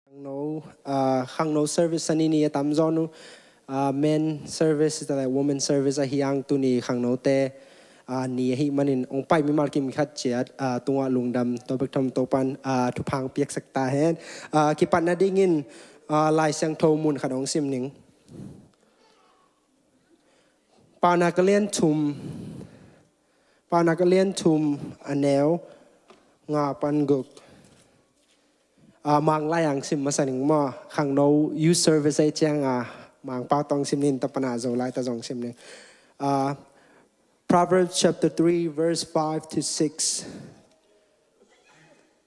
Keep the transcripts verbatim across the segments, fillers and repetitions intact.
Khangno, ah, khangno service a ni ni a tamzaw nu, ah, men service le women service ahi ang tuni khangnote, ah, ni ahi manin ong pai mi malkim khat ciat, ah, tungah lungdam tua bek tham Topan, ah, thupha piaksak ta hen. Ah, kipatna dingin, ah, Lai Siangtho mun khat ong sim ning. Paunak a lian thum, Paunak a lian thum a neu nga pan guk. Ah, Mang lai ang sim masa ning maw, khangno youth service ei ciang a, Mang pau tawh sim ning, tua pan a Zolai ta zong sim ning. Ah, Proverbs chapter three, verse five to six.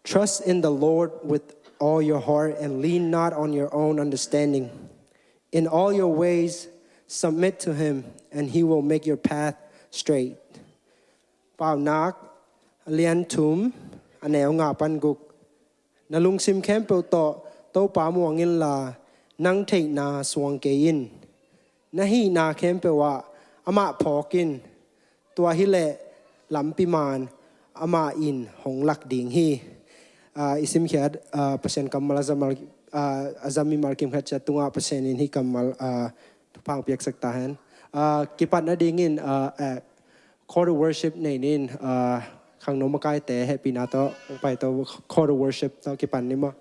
Trust in the Lord with all your heart and lean not on your own understanding. In all your ways, submit to him, and he will make your path straight. Paunak a lian thum a neu nga pan guk. Na lungsim khempeuh tawh Topa muang inla, nang theihna suang kei in. Na hihna khempeuh ah amah phawk in. Tua hileh lampi man amah in hong lak ding hi. Ah, i simkhiat, ah, Pasian kammal a za mal, ah, a za mi malkim khat ciat tungah Pasian in hih kammal, ah, thupha piaksak ta hen. Ah, kipatna dingin, ah, eh, call to worship nei ning, ah, khangno makaite hehpihna tawh pai tawh call to worship tawh kipan ni maw.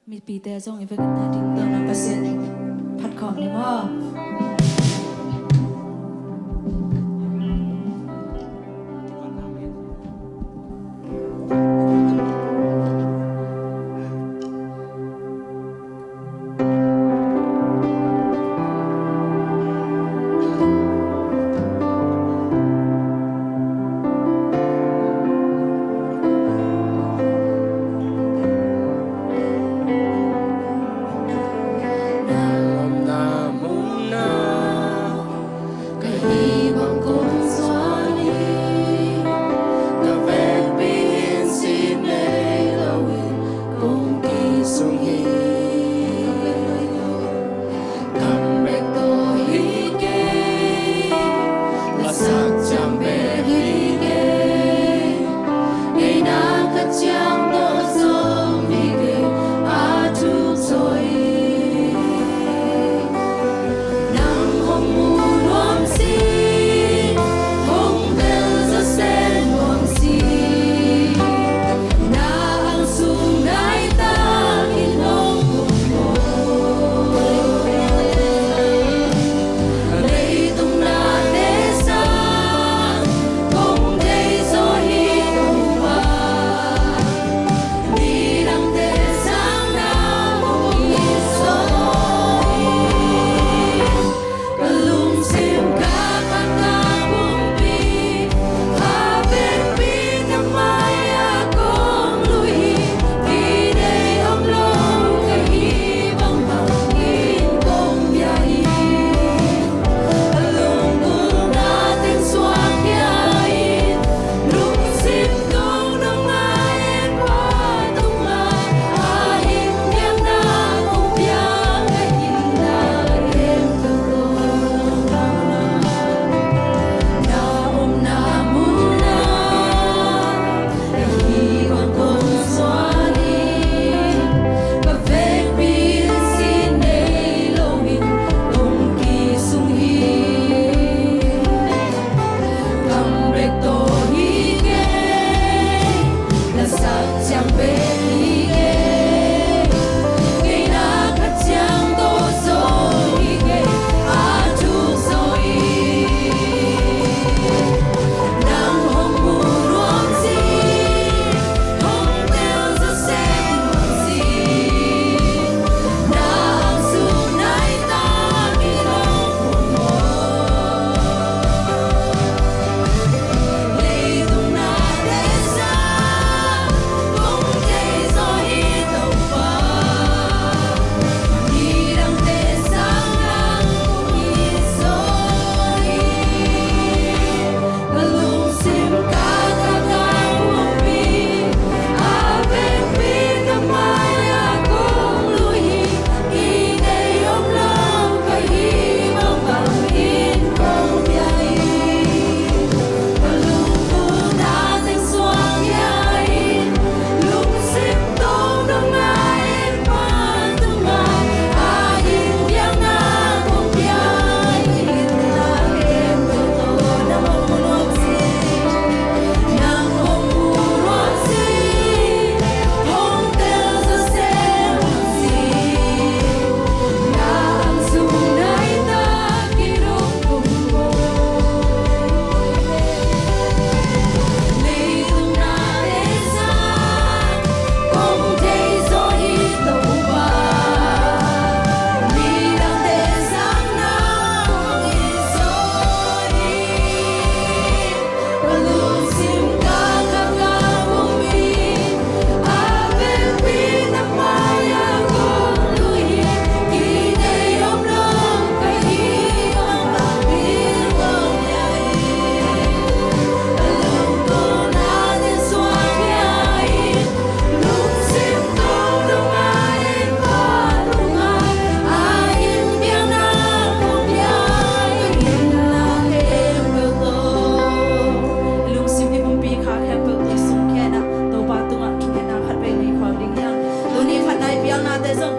Mipite zong i vekin na ding tawh na Pasian phat khawm ni maw.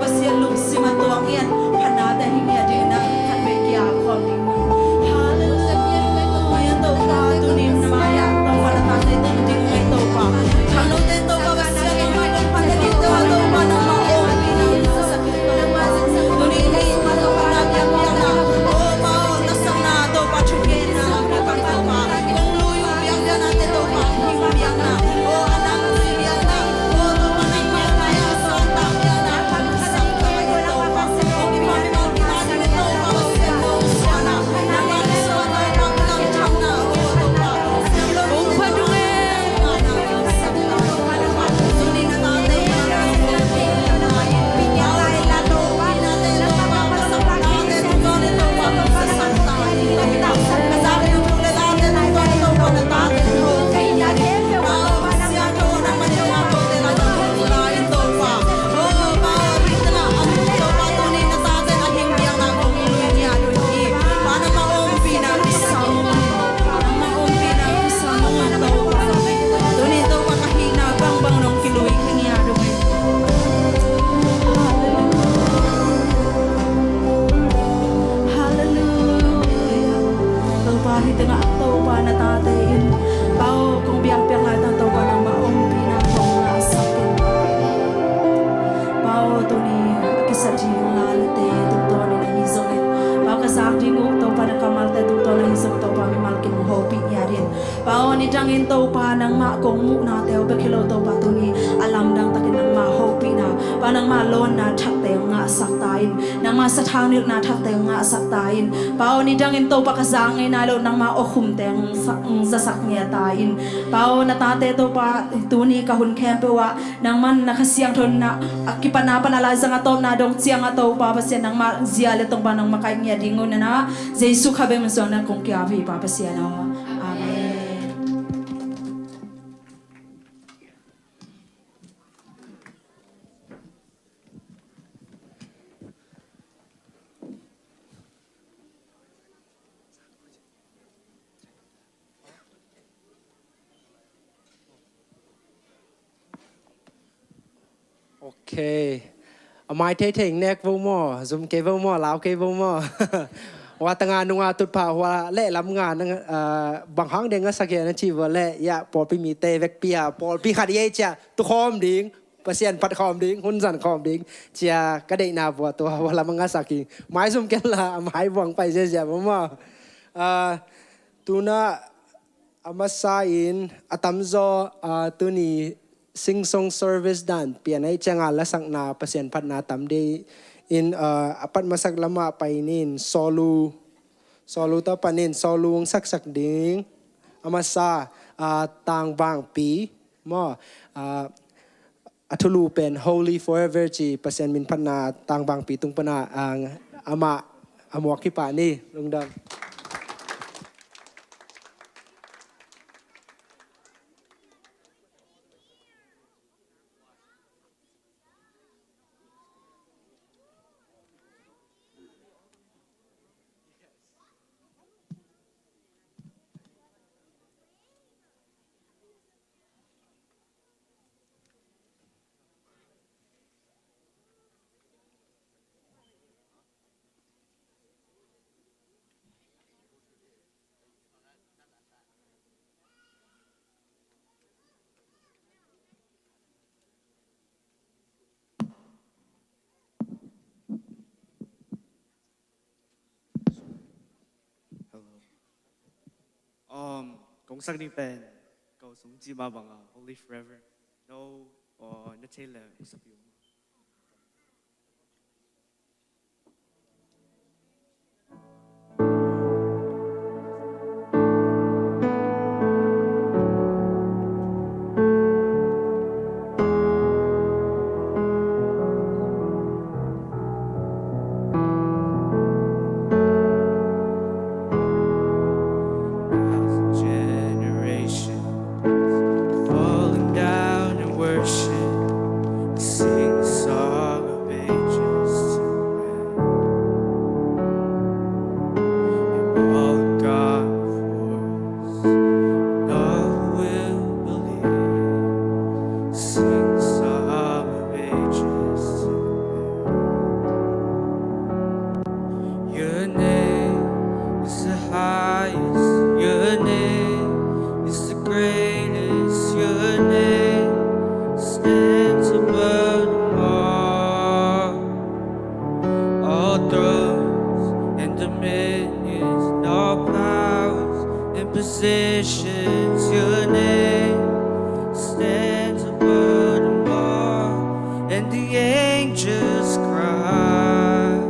Pasian lungsim a tuang in phatnate hi ngiat ding na khatvei kia khawm ding. Halleluiah. Topa, tuni na mai-ah Topa na tate tung ding ngai Topa. Thangnote Topa Pasian nangmah kong phat ding Topa, Topa nangmah ompihna. Tuni ni Topa na biakpiakna, Topa na sakna Topa thukhenna Topa. Halleluiah. Topa, hih tengah Topa na tate in, Pa aw, kong biakpiak laitang Topa nangmah ompihna kong ngahsak in. Pa aw, tuni a kisa ding lalate tungtawnin ahi zongin, Pa aw, ka zak ding uh Topa na kammalte tungtawn ahi zong Topa mimal kim hopih ngiat in. Pa aw, nidangin Topa nangmah kong muhnate uh bek hi lo Topa tuni a lamdang takin nangmah hopihna, Pa nangmah lawnna thakte uh ngahsak ta in. Nangmah sathau nilhna thakte uh ngahsak ta in. Pa aw, nidangin Topa ka zak ngei nai lo nangmah awkhumte uh zasak ngiat ta in. Pa aw, na tate Topa tuni ka hun khempeuh ah nangman na Kha Siangtho na a kipatna pan a laizang a tawpna dong ciang a Topa Pasian nangmah zia le tongpa nangmah kaih ngiat ding uh na na Jesu kha bek min suang na kong kiap hi Pa Pasian aw. Amen. Ok. A mai theithei nek vo maw, zum kei vo maw, lau kei vo maw. Wa tanga nunga tutpha hua le lam nga na, ah, bang hang deng a sak hia na ci vo le, ya, pawlpi mite vekpi a, pawlpi khat i ei cia, tu khawm ding, Pasian phat khawm ding, hun zan khawm ding, cia ka deihna vua tua, hua lam a ngasak hi. Mai zum ken la, a mai vuang pai ziazia vo maw. Ah, tuna, a masa in a tamzaw, ah, tuni Sing Song Service dan pian ahih cianga lasakna Pasian phatna tam ding in, ah, a pat masak lamah pai nin Sawlu, Sawlu tawh panin Sawlu hong saksak ding. A masa, ah, Tangvangpi maw, ah, a thulu pen Holy Forever ci Pasian min phatna Tangvangpi tung pana, ah, amah a muak hi pah ni. Lungdam. Hello. Um, kong sak ding pen, ko sung ci ma bang a, Holy Forever. No, uh, na thei le, kong sak yung. Generations falling down in worship. Positions, your name stands above them all, and the angels cry,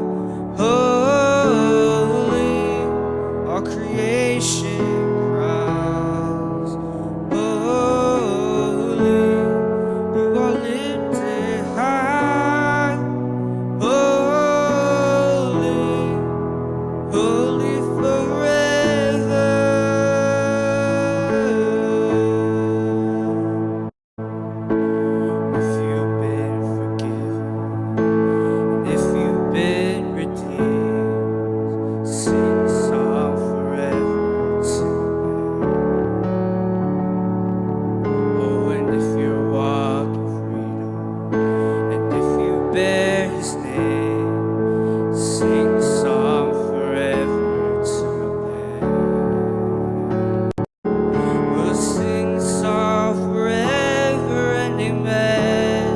"Holy." All creation cries, "Holy." You are lifted high, holy, holy forever. If you've been forgiven, if you've been redeemed, sing song forever to Him. Oh, and if you're walking freedom, and if you bear His name, sing song forever to Him. We'll sing song forever and amen.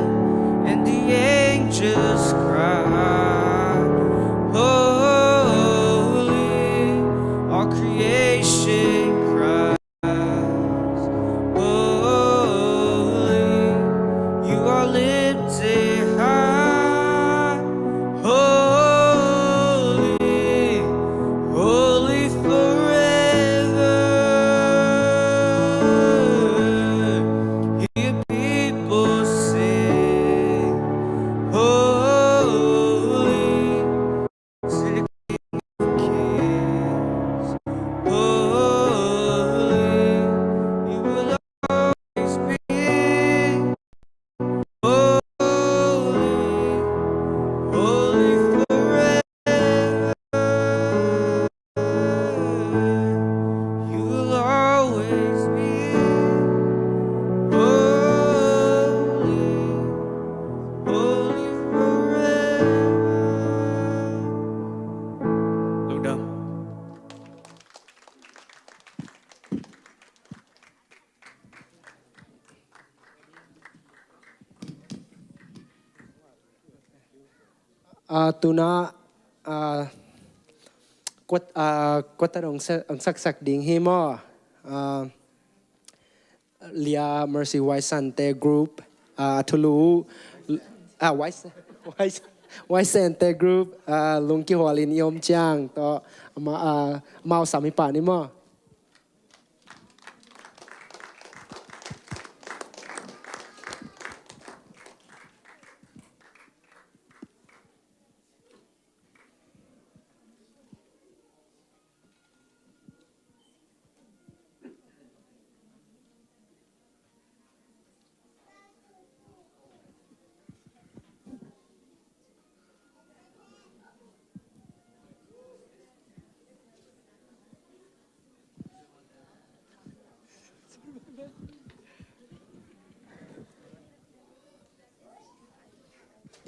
And the angels cry, "Holy." All creation cries, "Holy." You are lifted high, holy, holy forever. Hear people sing, "Holy." Sing the King of Kings, "Holy." You will always be holy, holy forever. You will always be holy, holy forever. Lungdam. Ah, tuna, ah, kuat, ah, kuat hong sa-, hong saksak ding hi maw. Ah, Lia Mercy Waisante Group, ah, thulu, ah, Wais-, Wais-, Waisante Group, ah, lungkihualin i om ciang tawh, ama, ah, amau sam hi pah ni maw.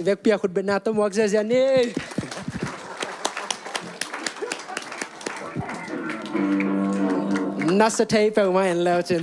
I vekpi a khut betna tawh muak ziazia ni. Nasa thei peuhmah en leu cin.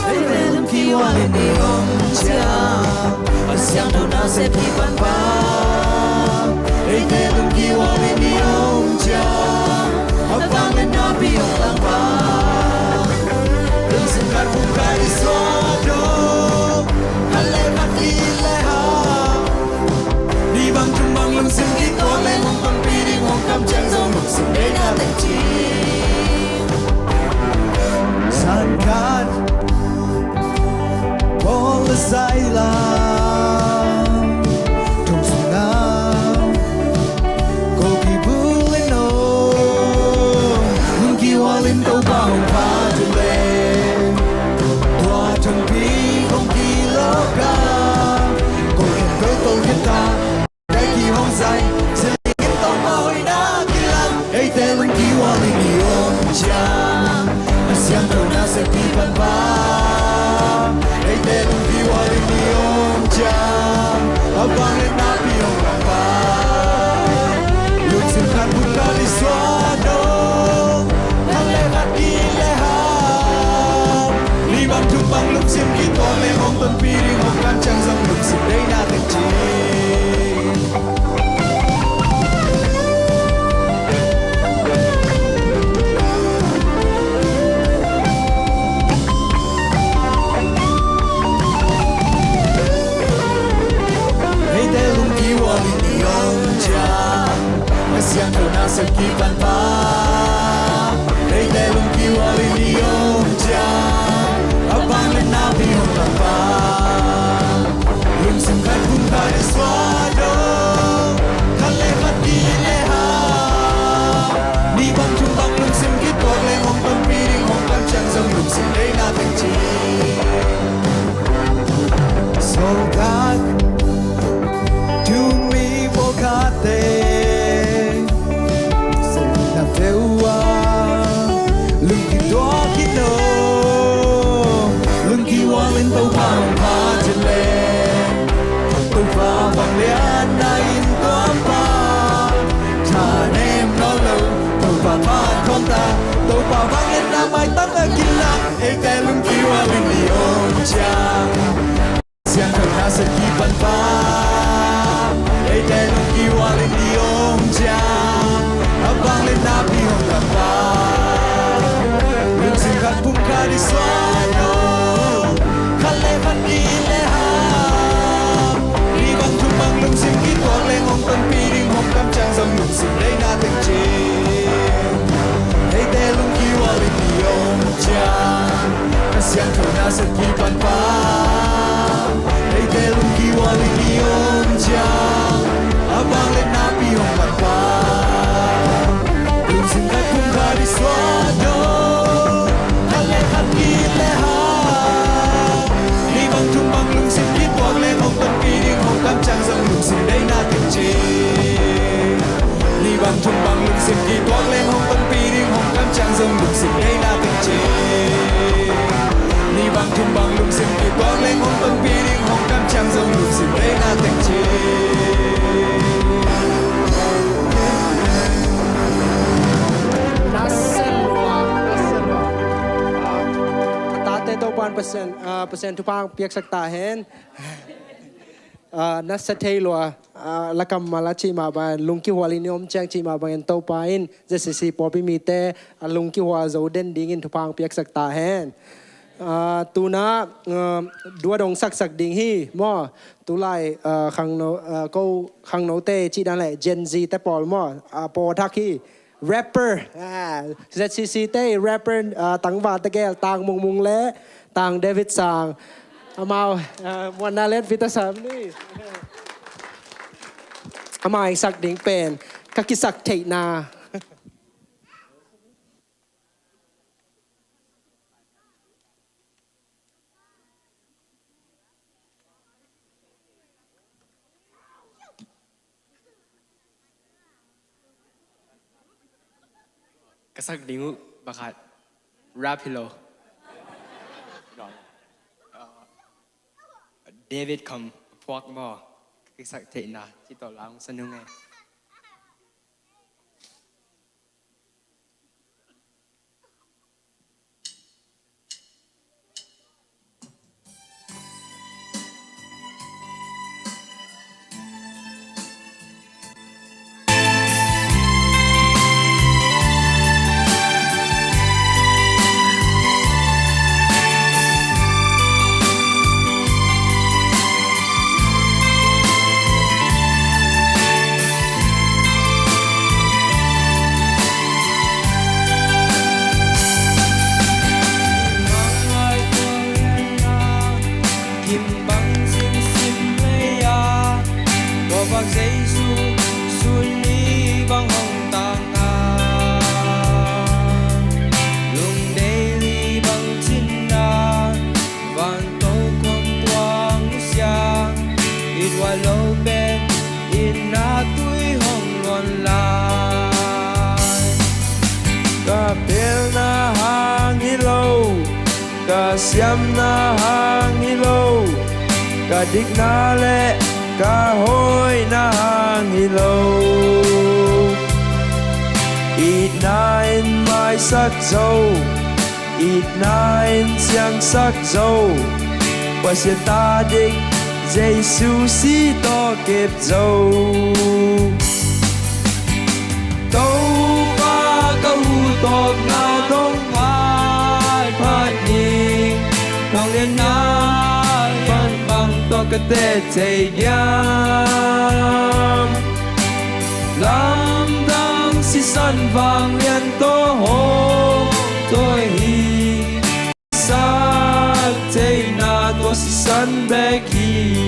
Ei, velum kiwalin i om ciang, a siangtho nasep kipan pah. Ei, velum kiwalin i om ciang, a vang le napi ong lang pah. Lungsim khat, vung khat i suak dawh, khat le khat i le ha. Ni bang thum bang lungsim kituak leh hong pangpi ding, hong kamciam zong lungsim deihna teng ci. Zan khat Paul le Silas thong sungah ko kibulin om, hong kiwalin Topa hong phat uh leh tua thongpi ciang, a siangtho nasep kipan pa, eite lungkiual in i om ciang, a vangliatna pia hong lakpa. Lungsim khat pum khat i suan dong, khat le khat ki-it le hau. Ni bang thum bang lungsim kituak leng hong tonpih ding, hong kam ciang zong lungsim deihna teng ci. Eite lungkiual in i om ciang, a siangtho nasep kipan pa, eite lungkiual in i om ciang, a vangliatna pia hong lakpa. Lungsim khat pum khat i suan dong, khat le khat ki-it le hau. Ni bang thum bang lungsim kituak leng hong tonpih ding, hong kam ciang zong lungsim deihna teng ci. Sawltak, tumi pawlkhatte, sawltak te uh a lungkituak in aw. Lungkiual in Topa hong phat cih leh, Topa vangliatna in tua pa thanem nawn lo, Topa phat khawm ta, Topa vangliatna maitang a kilang. Eite lungkiual in i om ciang, siangtho nasep kipan pa, eite lungkiual in i om ciang, a vangliatna pia hong lakpa. Lungsim khat pum khat i suan dong, khat le khat ki-it le hau. Ni bang thum bang lungsim kituak leng hong tonpih ding, hong kam ciang zong lungsim deihna teng ci. Eite lungkiual in i om ciang, a siangtho nasep kipan pa, eite lungkiual in i om ciang, a vangliatna pia hong lakpa. Lungsim khat pum khat i suan dong, khat le khat ki-it le hau. Ni bang thum bang lungsim kituak leng hong tonpih ding, hong kam ciang zong lungsim deihna teng ci. Ni bang thum bang lungsim kituak leng hong tonpih ding, hong kam ciang zong lungsim deihna teng ci. Ni bang thum bang lungsim kituak leng hong tonpih ding, hong kam ciang zong lungsim deihna teng ci. Nasia lua, nasia lua. A tate Topa'n Pasian, ah, Pasian thupha piaksak ta hen. Ah, nasia thei lua, ah, lakammal a cih mah bangin, lungkihual in i om ciang cih mah bangin Topa in Z C C pawlpi mite a lungkihual zo den dingin thupha piaksak ta hen. Ah, tu-in ah, ah, duat hong saksak ding hi maw. Tulai, ah, khangno, ah, ko khangnote cih dan leh Gen Z te pawl maw, ah, pawlthak hi. Rapper, ah, Z C C te rapper, ah, tangval tegel Tang Mung Mung le Tang David Sang. Amau, ah, muanna let vita sam ni. Amau i sak ding pen, ka kisak theihna. Ka sak ding uh pakhat, rap hi lo. David Kham Phuak maw, ka kisak theihna, ci tawh la hong sa nung e. Pelna hang hi lo, ka siamna hang hi lo, ka dikna le ka hoihna hang hi lo. Itna in maisak zo, itna in siangsak zo, Pasian ta dik Jesu si tawh kep zo. Topa ka huh tawpna dong phat phat ning, nong lianna bang bang tawh ka teh thei diam. Lamdang sisan vanglian tawh hong thawi hi. Sak theihna tua sisan bek hi.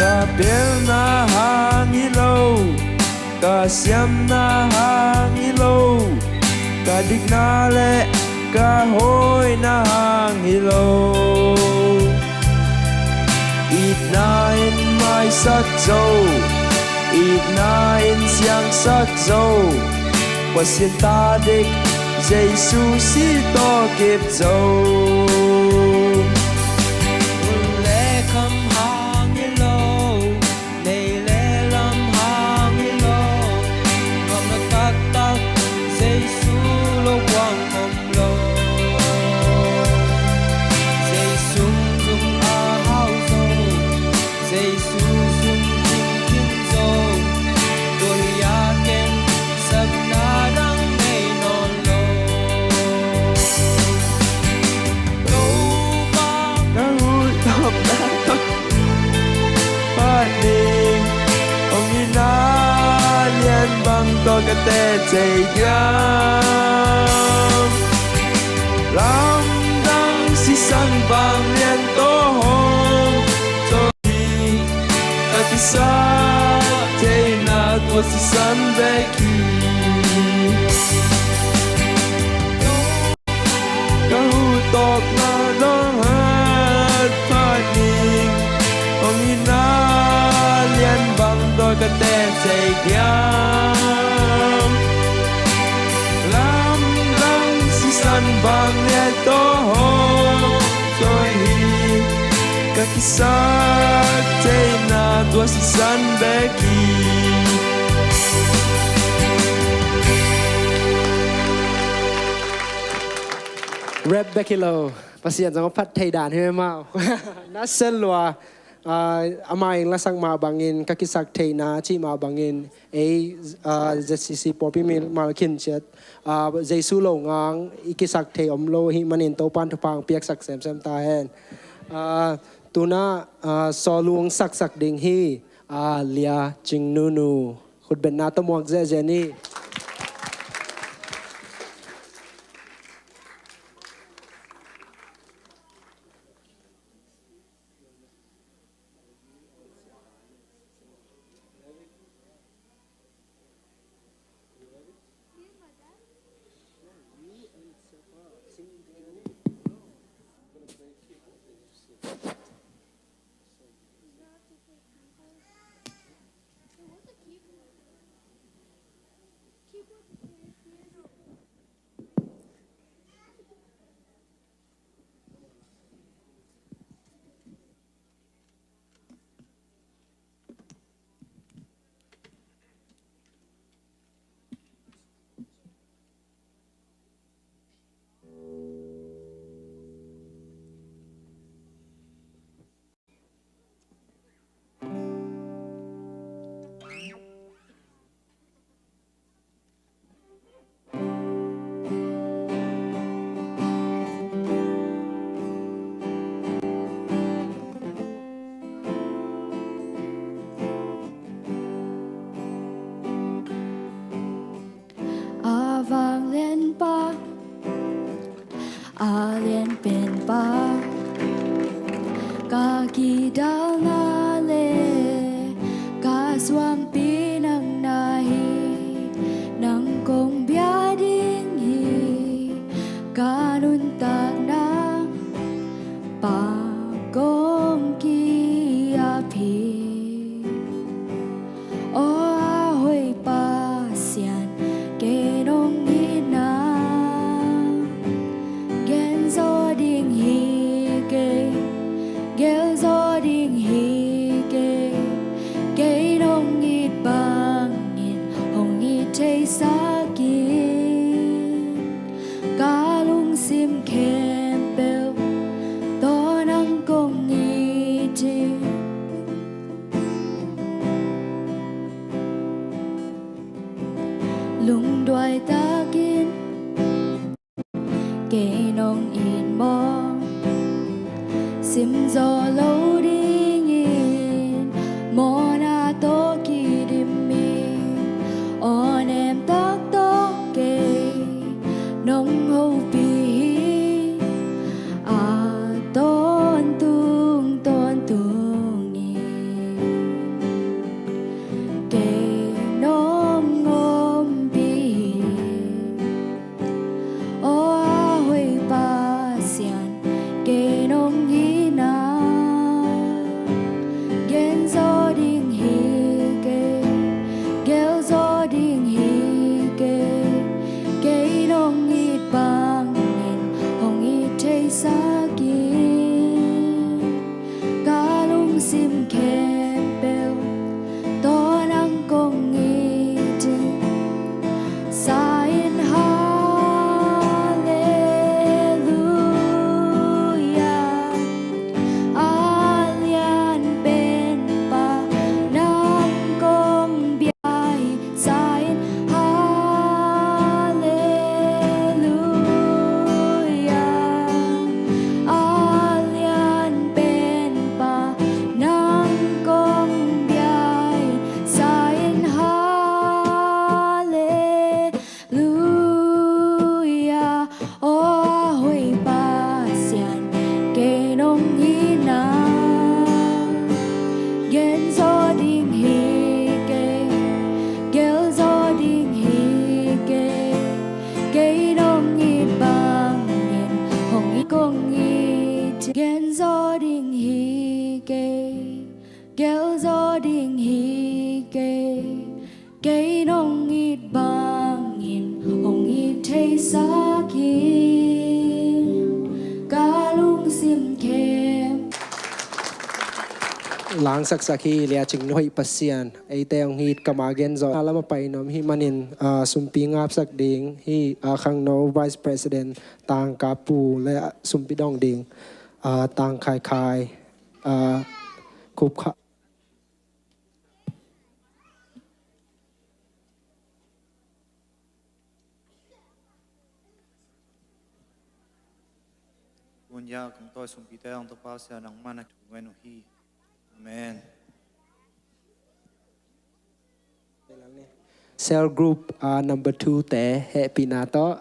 Ka pelna hang hi lo, ka siamna hang hi lo, ka dikna le ka hoihna hang hi lo. Itna in maisak zo, itna in siangsak zo, Pasian ta dik Jesu si tawh kip zo. Hun le kham hang hi lo, nei le lam hang hi lo, gam le taktak Jesu lo buang om lo. Jesu zum a hau zo, Jesu zum kim kim zo, tua hi a ken sakna dang nei nawn lo. Topa ka huh tawpna dong phat ning, hong itna lian bang tawh ka teh thei diam. Lamdang sisan vanglian tawh hong thawi hi. Ka kisak theihna tua sisan bek hi. Ka huh tawpna dong phat phat ning, hong itna lian bang tawh ka teh thei diam. Lamdang sisan vanglian tawh hong thawi hi. Ka kisak theihna tua sisan bek hi. Rap bek hi lo, Pasian zong a phat thei dan hi maw. Na sel lua, ah, amah in lasak mah bangin, ka kisak theihna cih mah bangin, ei, ah, Z C C pawlpi mimal khin ciat, ah, Jesu lo ngang i kisak thei om lo ahih manin Topa'n thupha hong piaksak semsem ta hen. Ah, tu-in ah, ah, sawlung saksak ding hi, ah, Lia Cing Nunu. Khutbetna tawh muak ziahziah ni. Pa, ka kidalna le ka suangpi nang na hi. Nang kong bia ding hi, ka nuntakna Pa kong ki-ap hi. Aw a hoih Pasian, kei nong itna gen zaw ding hi kei, gel zaw ding hi kei. Kei nong it bangin hong it theisak in, ka lungsim khempeuh tawh nang kong it hi. Lungduai takin kei nong it mawk, sim zaw lo dingin mawhna tawh kidim in, aw nem tak tawh kei nong hopih hi. A tawntung tawntungin kei nong ompih hi. Aw a hoih Pasian, kei nong itna gen zaw ding hi kei, gel zaw ding hi kei. Kei nong it bangin hong it theisak in, ka lungsim khempeuh tawh nang kong it hi. Sa in halleluia, a lian pen Pa nang kong bia hi. Sa in halleluia, a lian pen Pa nang kong bia hi. Sa in halleluia, aw a hoih Pasian, kei nong itna gen zaw ding hi kei, gel zaw ding hi kei. Kei nong it bangin hong it kong it hi. Gen zaw ding hi kei, gel zaw ding hi kei. Kei nong it bangin hong it theisak in, ka lungsim khem. Langsaksak hi, Lia Cing Nu hoih Pasian, eite hong it kama gen zaw. A lam a pai nuam hi manin, ah, sumpi ngapsak ding hi, ah, khangno Vice President Tangka Pu le, ah, sumpi dong ding, ah, Tangkhai Khai, ah, Khup Kha. Tun ya kong tawi sumpite hong Topa Sia nangman a thu ngai nu hi. Amen. Cell group, ah, number two te hehpihna tawh.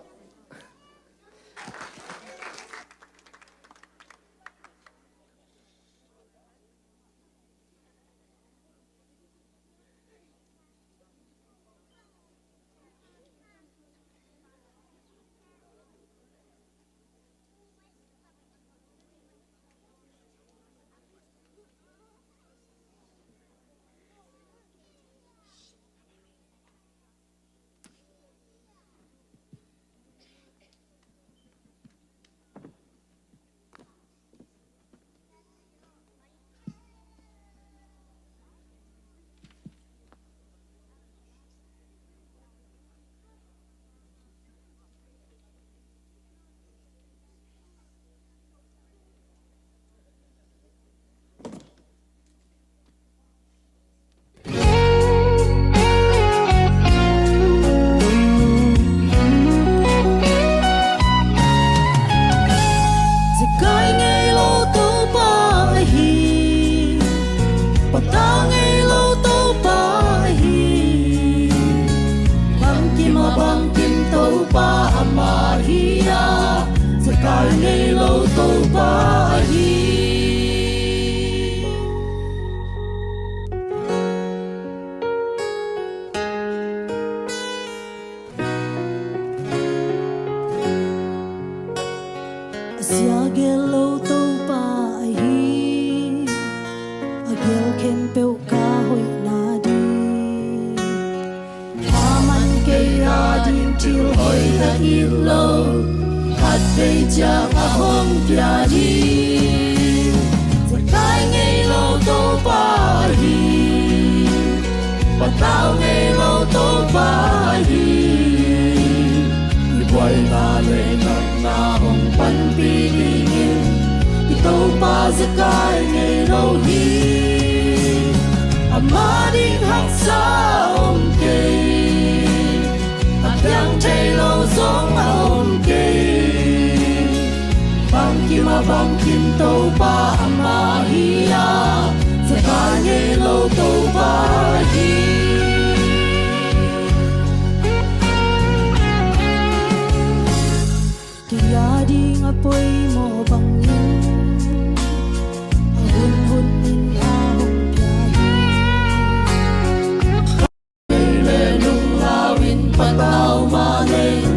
Sia gel lo Topa ahi, a gel khempeuh ka hoihna ding. Tha man kei ading thil hoih ka it lo, khatvei ciang a hong pia ding. Zekai ngei lo Topa ahi, patau ngei lo Topa ahi. I buaina le i natna hong panpih dingin i Topa zekai ngei lo hi. Ama ding haksa om kei, a piang thei lo zong a om kei. Bangkim a bangkim Topa ama hi a, zekai ngei lo Topa hi. Kei a ding a poimawh bangin, a hunhun in a hong pia hi. Kei le lunglau in patau mah leng,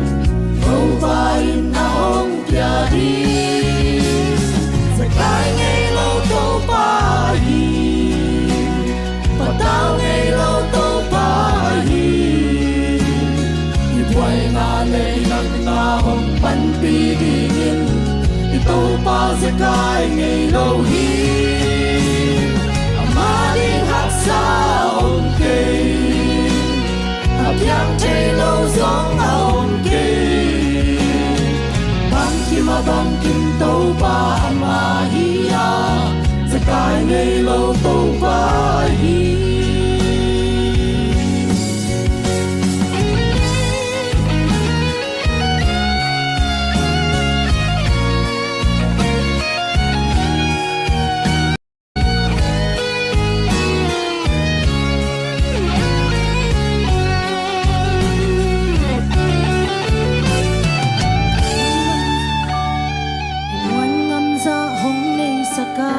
Topa in a hong pia ding. Zekai ngei lo Topa hi, patau ngei lo Topa hi. I buaina le i natna hong panpih dingin i Topa zekai ngei lo hi. Ama ding haksa om kei, a piang thei lo zong a om kei. Bangkim a bangkim Topa ama hi a, zekai ngei lo Topa hi. Muan ngamzah hong neisak a,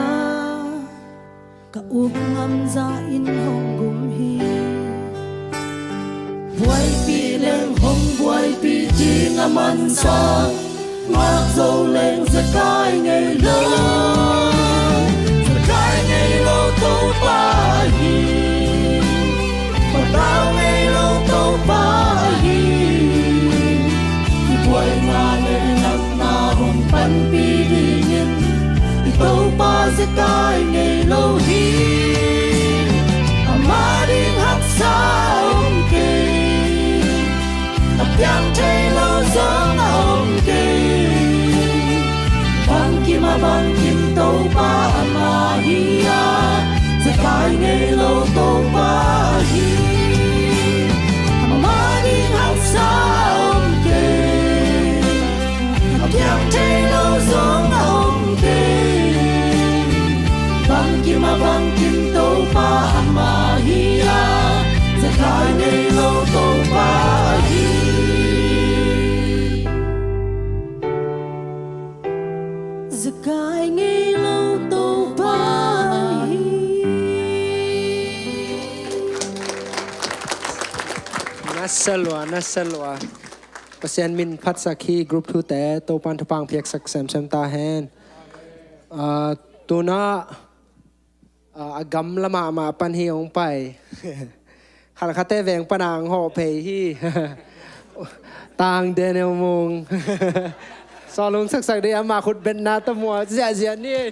ka up ngamzah in hong gum hi. Buaipih leng hong buaipih ding a mansa, ngak zo leng zekai ngei lo. Zekai ngei lo Topa hi, patau ngei lo Topa hi. I buaina le i natna hong panpih dingin i Topa zekai ngei lo hi. Ama ding haksa om kei, a piang thei lo zong a om kei. Bangkim a bangkim Topa ama hi a, zekai ngei lo Topa hi. Ama ding haksa om kei, a piang thei lo zong a om kei. Bangkim a bangkim Topa ama hi a, zekai ngei lo Topa hi. Zekai ngei lo Topa hi. Na sa lua, na sa lua. Pasian min phatsak hi. Group thute Topan thupha piaksak semsem ta hen. Ah, tuna, ah, a gamla mahmah pan hi hong pai. Khalkhate veng pana ang hawh phei hi. Tang Daniel Mung. Sawlung saksak dih, ama khut betna tawh mual ziahziah ni.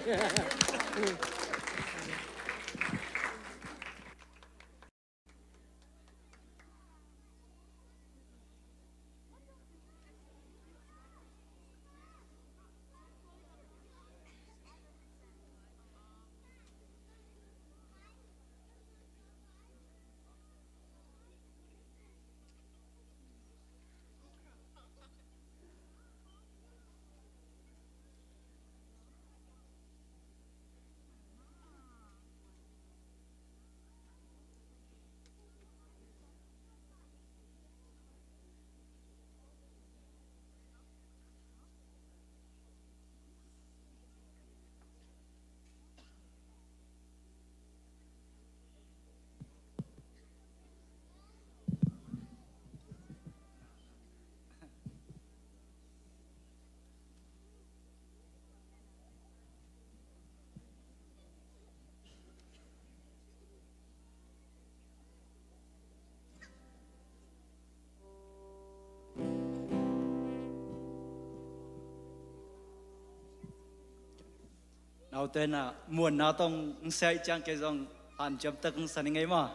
Aw, tua hi a, muanna tawh hong sia ahih ciang kei zong hanciam tak hong sa ning ei maw.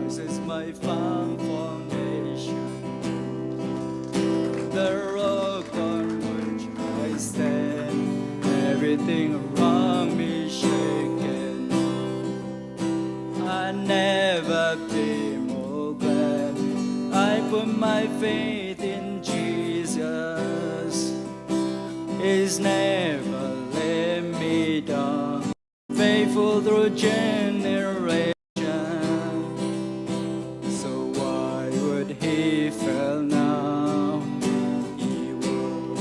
Christ is my firm foundation, the rock on which I stand. Everything around me shaken, I never be more glad. I put my faith in Jesus. He's never let me down. Faithful through generation, so why would he fail now? He won't.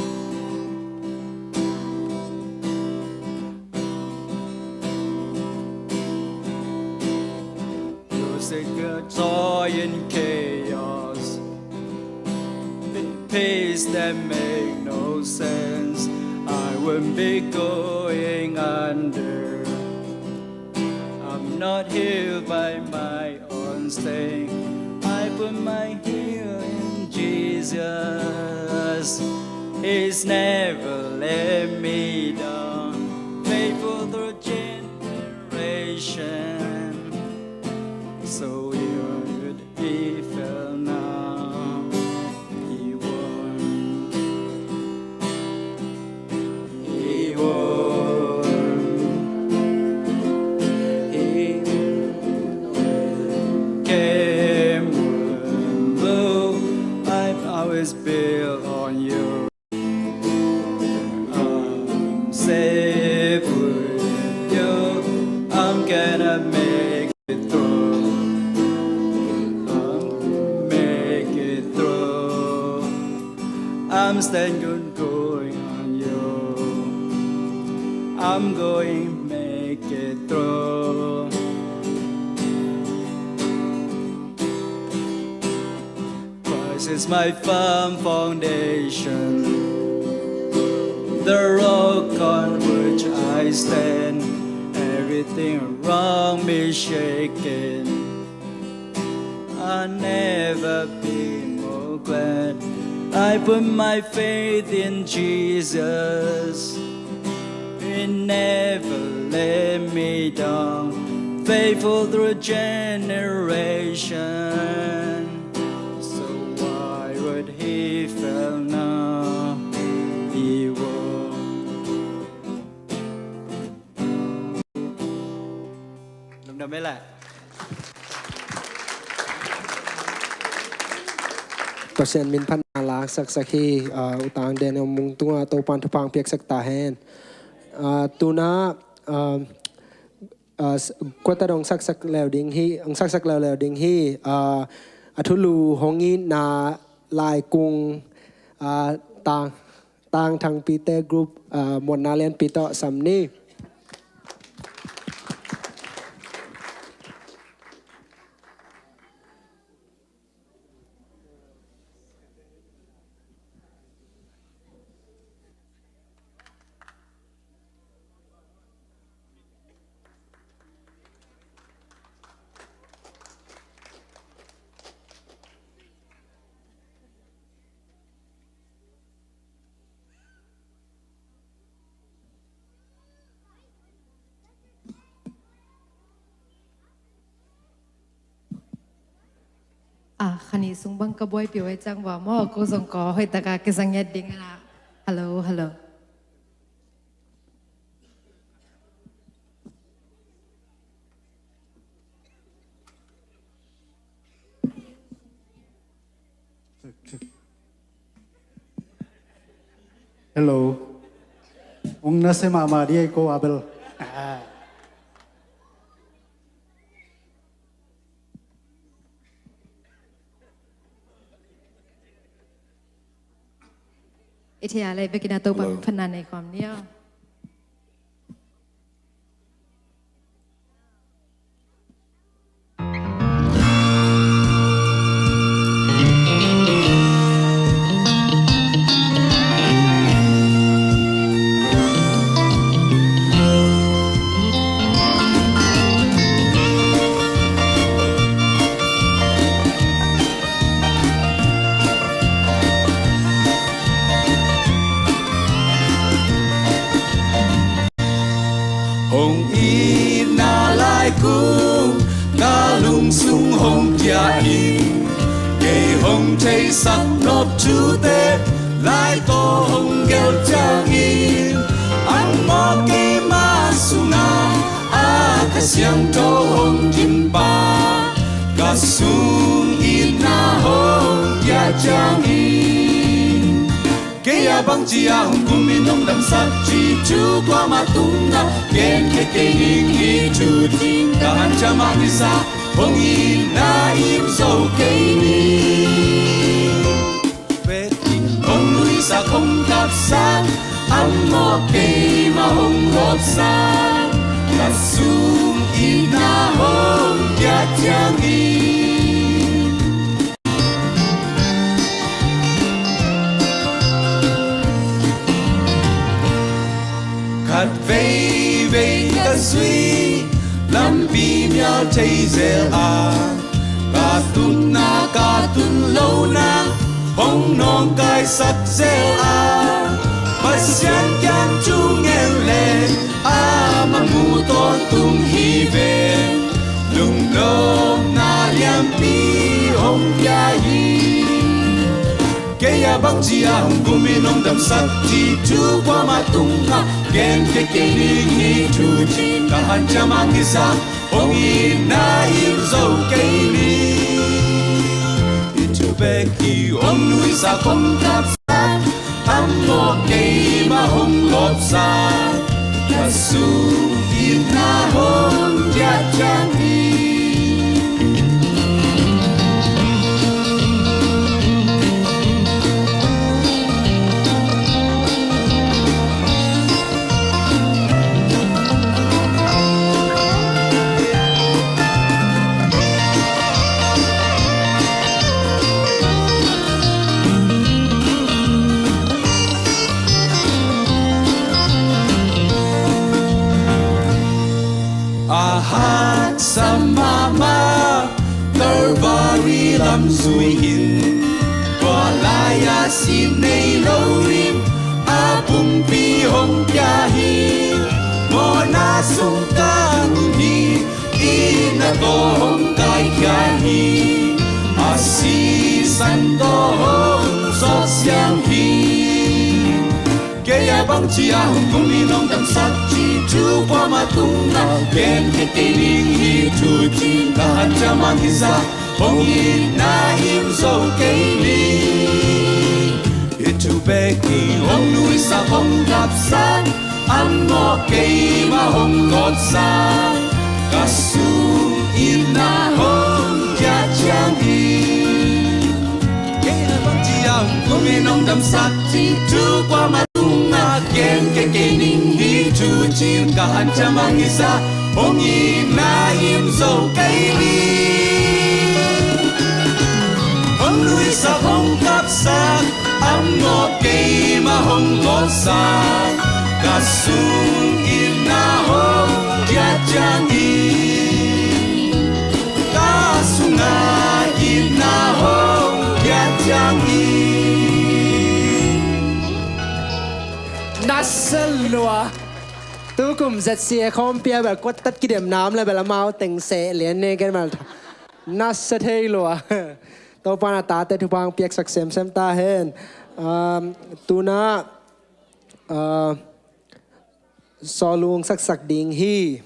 Losing the joy in chaos, peace that make no sense. I won't be going under. I'm not healed by my own strength. I put my healing in Jesus. He's never let me down. Faithful through generation, so he won't, he fail now. He won't. He won't. He won't. Came won't blow. I've always built on you. I'm safe with you. I'm gonna make it through. I'm make it through. I'm standing going on you. I'm going make it through. Christ is my firm foundation, the rock on which I stand. Everything around me shaking, I never be more glad. I put my faith in Jesus. He never let me down. Faithful through generation, so why would he fail now? He won't. Lungdam ei leh. Pasian min phatna laksaksak hi. Ah, U Tang Daniel Mung tungah Topa'n thupha piaksak ta hen. Ah, tu-in ah, ah, ah, s-, quarter dong saksak leu ding hi, ang saksak leuleu ding hi. Ah, a thulu hong itna Laikung, ah, Tang, Tang Thang Pite group, ah, muanna lianpi tawh sam ni. Ah, kha nih sung bang ka buaipih uh ahih ciang bang maw, ko zong ko hoih takin kizang ngiat ding a. Hello, hello. Hello. Ong na se mahmah dih ei ko, Abel. Ah. I thei a leh bek in a Topa min phatna nei khawm ni aw. Hong itna laikung ka lungsung hong kia in, kei hong theisak nop thute lai tawh hong gelh ciangin, amah keima sungah a Kha Siangtho hong kimpah, ka sung itna hong kia ciangin. Kei a bangci a hong kumin hong damsak cih thu kuamah tungah gen kei kei ning hi thu cin ka hanciam a kisa, hong itna im zo kei ning. Hong nuihsak hong kapsak, amah keima hong lawpsak, ka sung itna hong kia ciangin. Khat veivei ka zui lampi mial thei zel a, ka tunna ka tun lohna hong nawngkaisak zel a, Pasian kiang thu ngen leh amah mu tawntung hi ve. Lungnopna lianpi hong pia hi. Kei a bangci a hong kumin hong damsak cih thu kuamah tungah gen kei kei ning hi thu cin ka hanciam a kisa, hong itna im zo kei ning. Hih thu bek hi. Hong nuihsak hong kapsak, amah keima hong lawpsak, ka sung itna hong kia ciangin. A haksa mahmah Calvary lam zui in, tua lai-ah sin nei lo in a pumpi hong pia hi. Mawhna sung ka ngun hi, itna tawh hong kaikhia hi, a sisan tawh hong sawt siang hi. Kei a bangci a hong kumin hong damsak cih thu kuamah tungah gen kei kei ning hi thu cin ka hanciam a kisa, hong itna im zo kei ning. Hih thu bek hi. Hong nuihsak hong kapsak, amah keima hong lawpsak, ka sung itna hong kia ciangin. Kei a bangci a hong kumin hong damsak cih thu kuamah tungah gen kei kei ning hi thu cin ka hanciam a kisa, hong itna im zo kei ning. Hong nuihsak hong kapsak, amah keima hong lawpsak, ka sung itna hong kia ciangin. Ka sungah itna hong kia ciangin. Nasa lua. Tukum Z C A khawmpi a bel kuat tat kidem nam le bel amau teng seh lian ne ken mal. Nasa thei lua. Topa in a tate thupha hong piaksak semsem ta hen. Um, tuna, uh, sawlung saksak ding hi.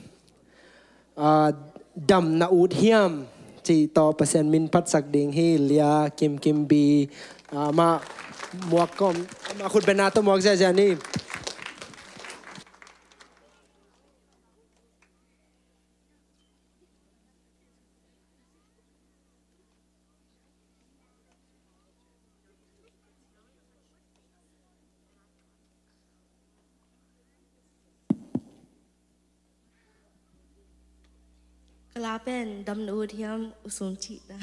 Ah, damna ut hiam cih tawh Pasian min phatsak ding hi. Lia Kim Kim Bi, ah, mah muak kawm, mah khut bengna tawh muak ziahziah ni. Ka la pen damna ut hiam, u sum cihna.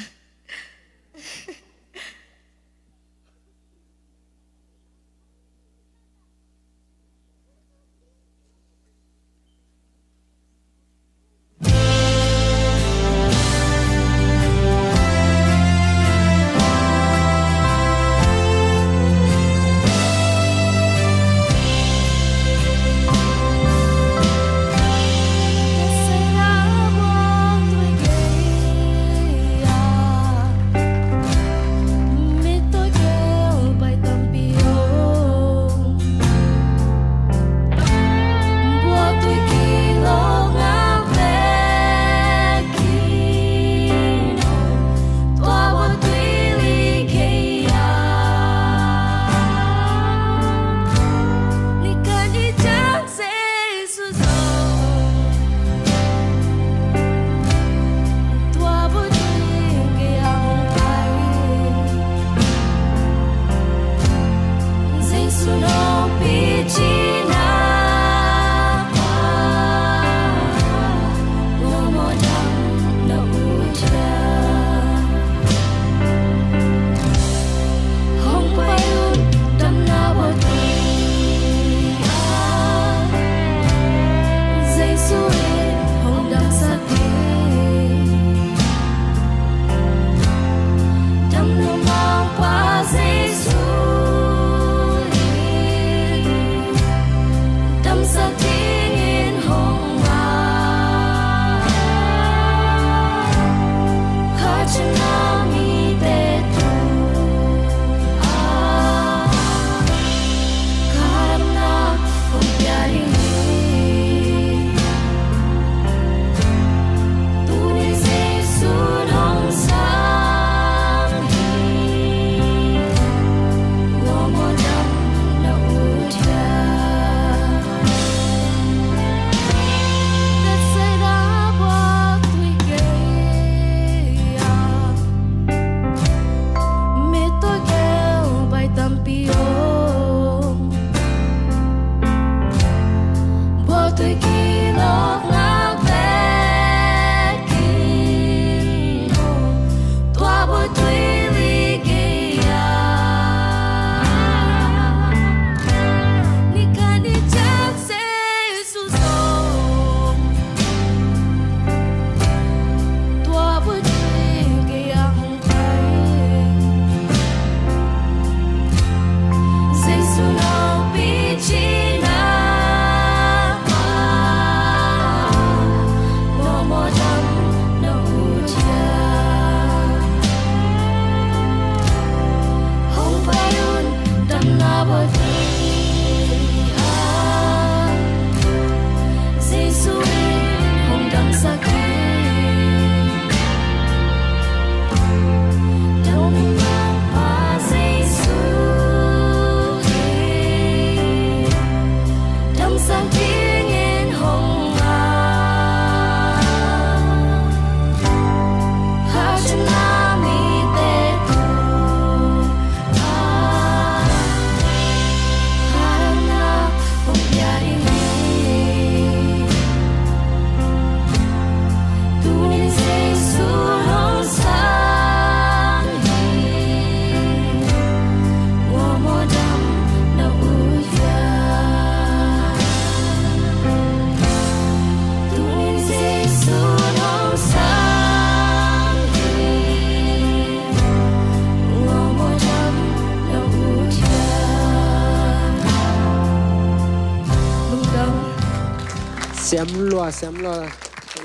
Siam lua, siam lua.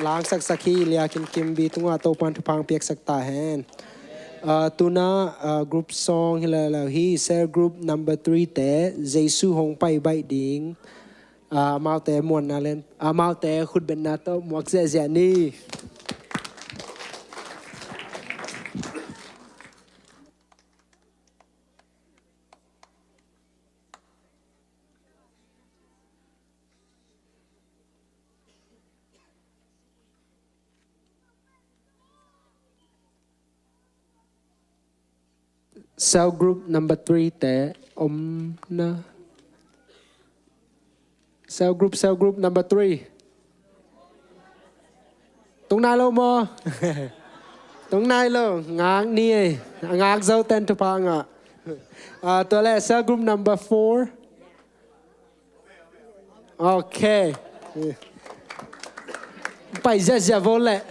Langsaksak hi, Lia Kim Kim Bi tungah Topan thupha piaksak ta hen. Ah, tuna, ah, group song hi lel hi, cell group number three te, Jesu hong pai baih ding. Ah, amaute muanna len, amaute khutbenna tawh muak ziahziah ni. Cell group number three te om na. Cell group, cell group number three. Tung nai lo maw? Tung nai lo, ngak ni ei. A ngak zo ten thupha ngah. Ah, tua leh cell group number four. Ok. Pai ziahziah vo leh.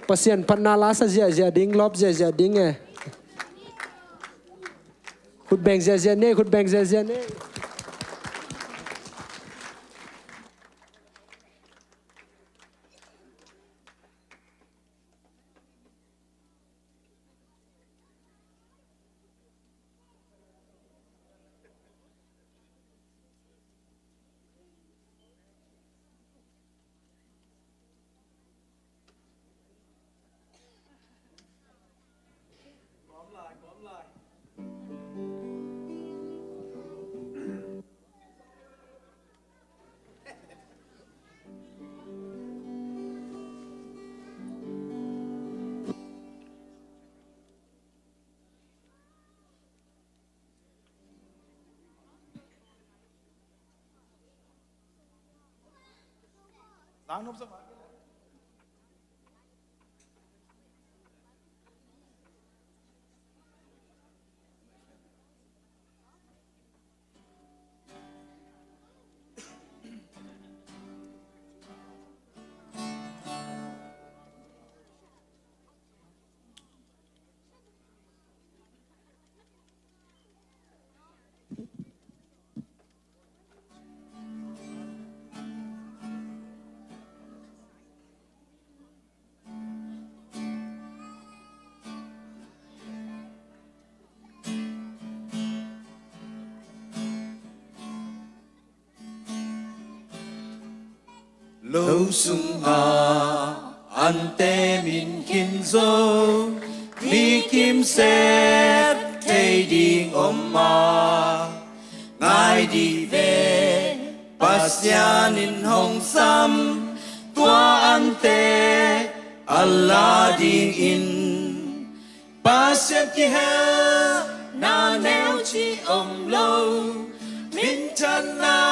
Pasian phatna la sa ziahziah ding, lawp ziahziah ding e. Khut beng ziahziah ni, khut beng ziahziah ni. Lo sungah ante min khin zo, mi kimsep thei ding om a, ngai dih ve, Pasian in hong sam tua ante a la dingin. Pasian kihelna neu cih om lo, minthanna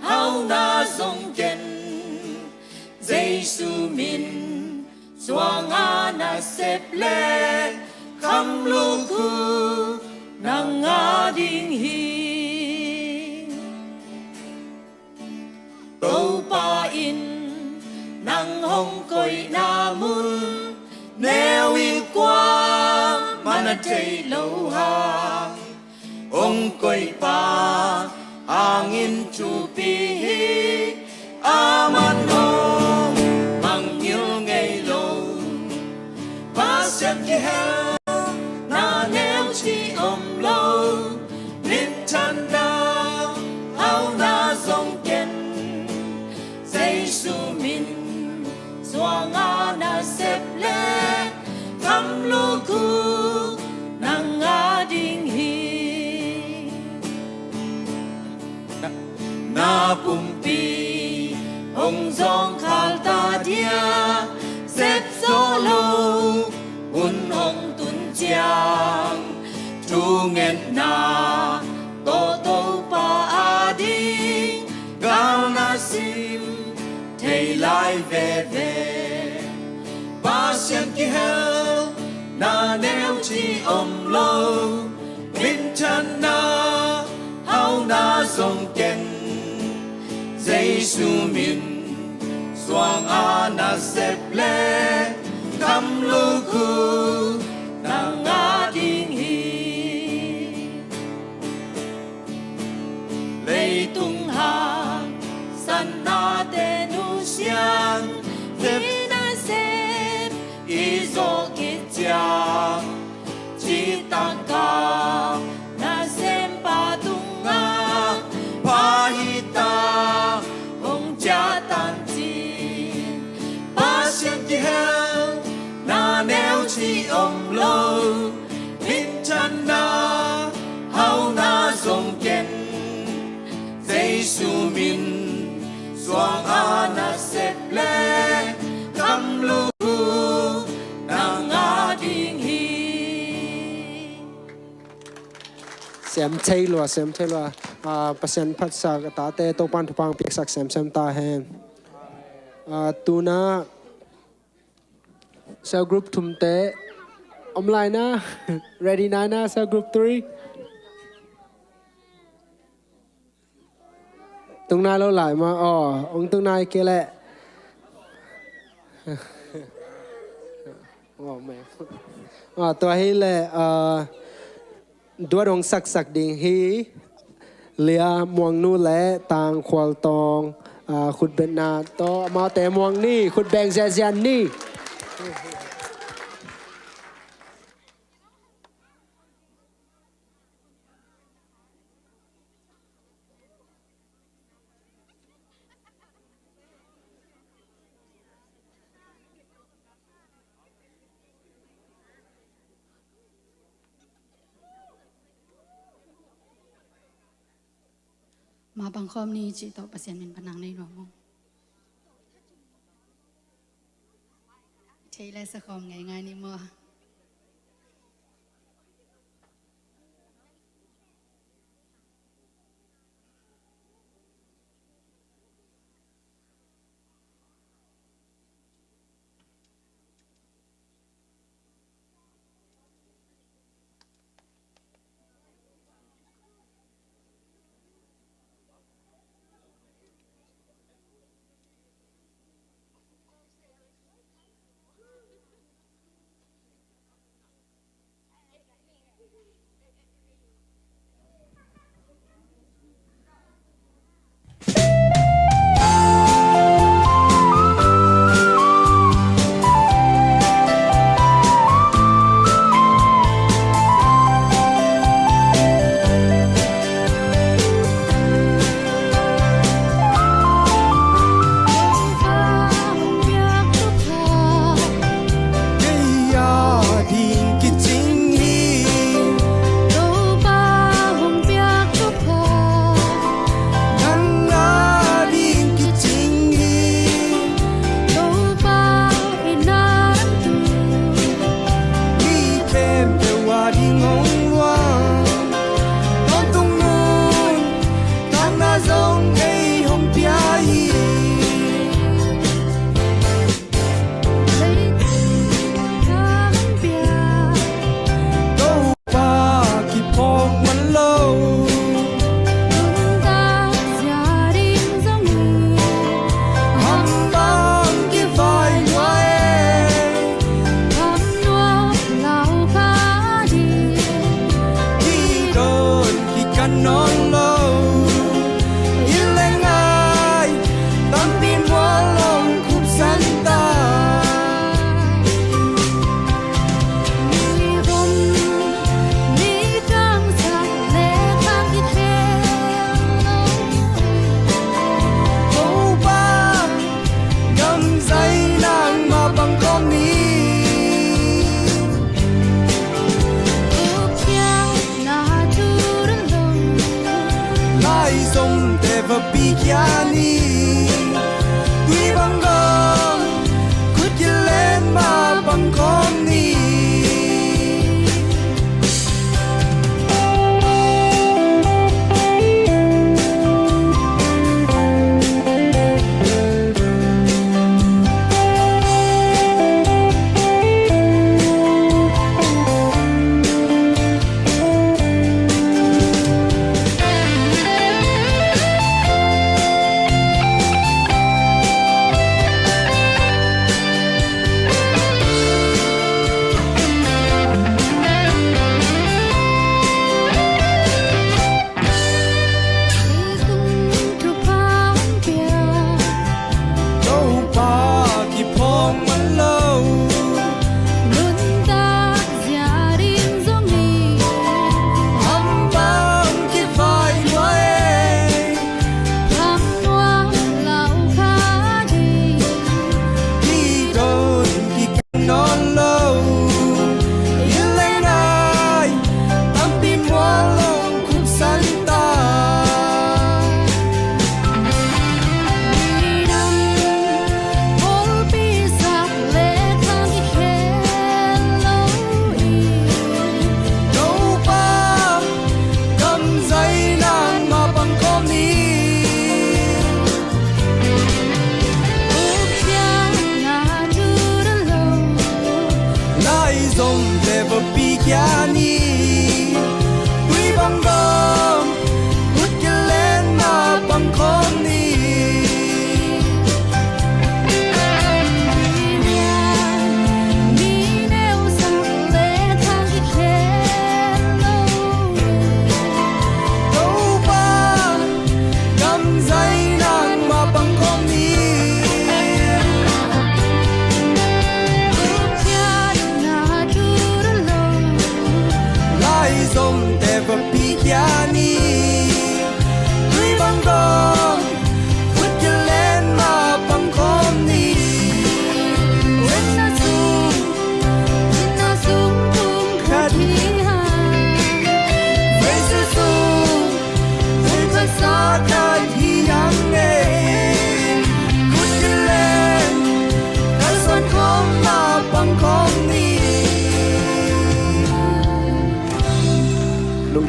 hauna zong ken, Jesu min suanga nasep le khamluk uh nang a ding hi. Topa in nang hong koihna mun neu in kuamah na thei lo hang, hong koihpa hangin thupi hi. Aman hong mangngilh ngei lo, Pasian kihelna neu cih om lo, minthanna hauna zong ken, Jesu min suanga nasep le khamluk uh nang a ding hi. Na pumpi hong zawngkhal ta dia, sep zawh lo hun hong tun ciang, thungetna tawh Topa a ding gal na sim thei lai veve. Pasian kihelna neu cih om lo, minthanna hauna zong ken, Jesu min suanga nasep le khamluk uh nang a ding hi. Leitung hang san Pasian, hih nasem i zawh khit ciang, cih taka nasempa tungah pha hi ta, hong ciahtan cin. Pasian kihel na neu cih om lo, minthanna hauhna zong ken, Jesu min suang a nasep le kamlu nang a ding hi. Sem thei lua, sem thei lua. Ah, Pasian phatsak a tate Topan thupha piaksak semsem ta hen. Ah, tuna cell group thumte om lai na. Ready nai na, cell group three. Tung nai lo lai ma. Aw, hong tung nai kei leh. Aw, tua hi leh, ah, duat hong saksak ding hi. Lia Muangnu le Tang Khual Tawng, ah, khutbetna tawh amaute muang ni, khutbeng ziazia ni. Ma pangkhawm ni cih tawh Pasian min pan nang nei nuam ung. Thei le sakhawm ngeingai ni maw.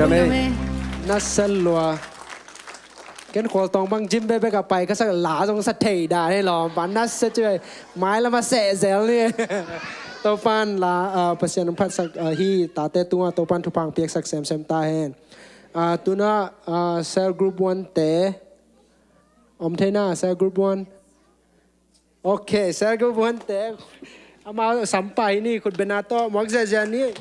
Amen. Amen. Nasia lua. Ken khual tawng bang gym bekbek a pai ka sak la zong sa thei dan hi lawm. Ban nasia ci mai. Mai lam a seh zel ni. Topan la, ah, Pasian hong phatsak, ah, hi tate tungah Topan thupha hong piaksak semsem ta hen. Ah, tuna, ah, cell group one te om thei na, cell group one. Ok, cell group one te. Amau sam pah hi ni, khut beng a tawh muak ziahziah ni.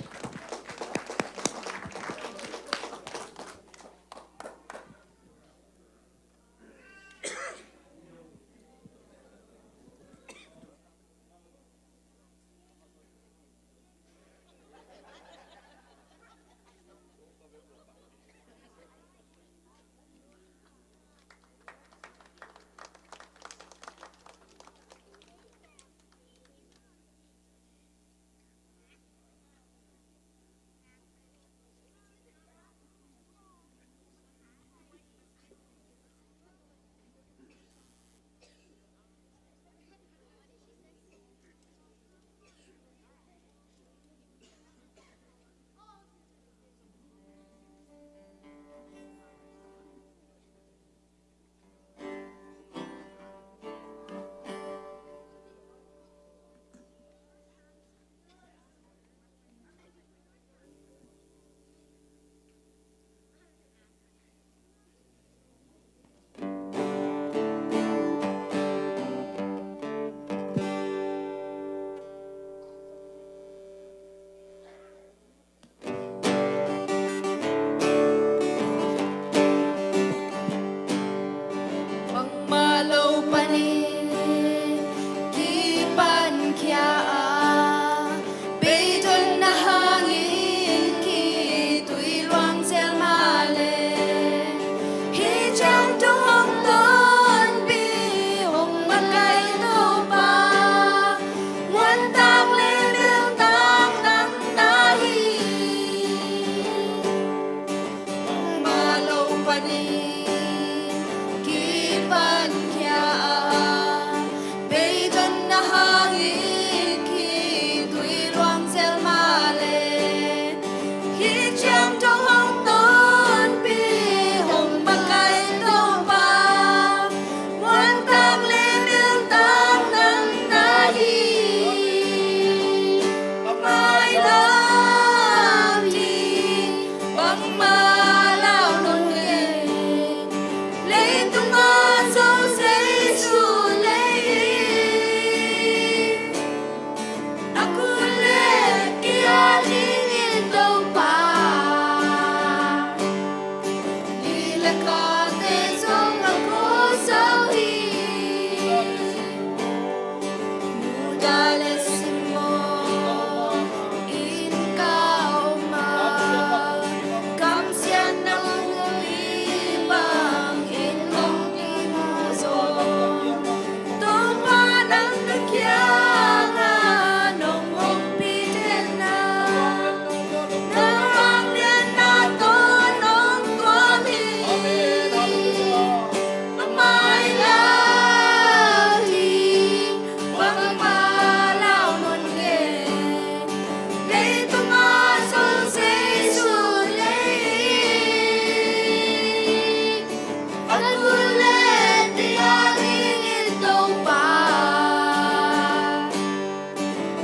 Bangmah lo panin kipan khia a, beidonna hangin kitui luang zel mah leh, hih ciang dong hong tonpih hong makaih Topa, muantak leh niltak nang na hi. Bangmah lo panin kipan khia a, beidonna hangin kitui luang zel mah leh, hih ciang dong hong tonpih hong makaih Topa, muantak leh niltak nang na hi. A mailam hi, bangmah lau nawn kei, leitung a Jesu lei hi. A kul leh kiang dingin Topa, ni leh kate zong a khuasak hi. Judas leh Simon inn ka om a, kamsiatna hun hi bangin hong kimu zong, Topa nang na kiangah nong ompih den a, na vangliatna tawh nong tuam hi. A mailam hi, bangmah lau nawn kei, leitung a Jesu lei hi. A kul leh kiang dingin Topa,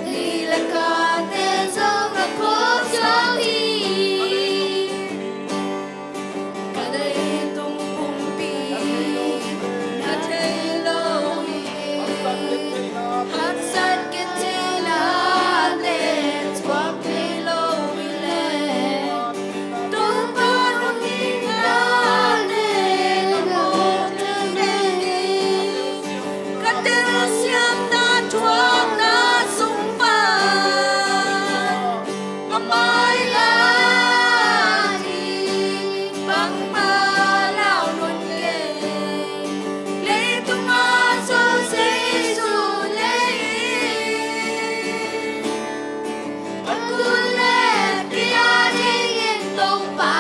ni leh kate zong a khuasak hi. Ka leitung pumpi na thei lo hi. Haksat kitheihna te thuak thei lo hi leh, Topa hong hing na te na mawk thei hi. Ka telsiamna thuakna sung pan, a mailam hi, bangmah lau nawn kei, leitung a Jesu lei hi. A kul leh kiang dingin Topa,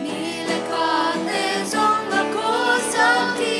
ni leh kate zong a khuasak hi.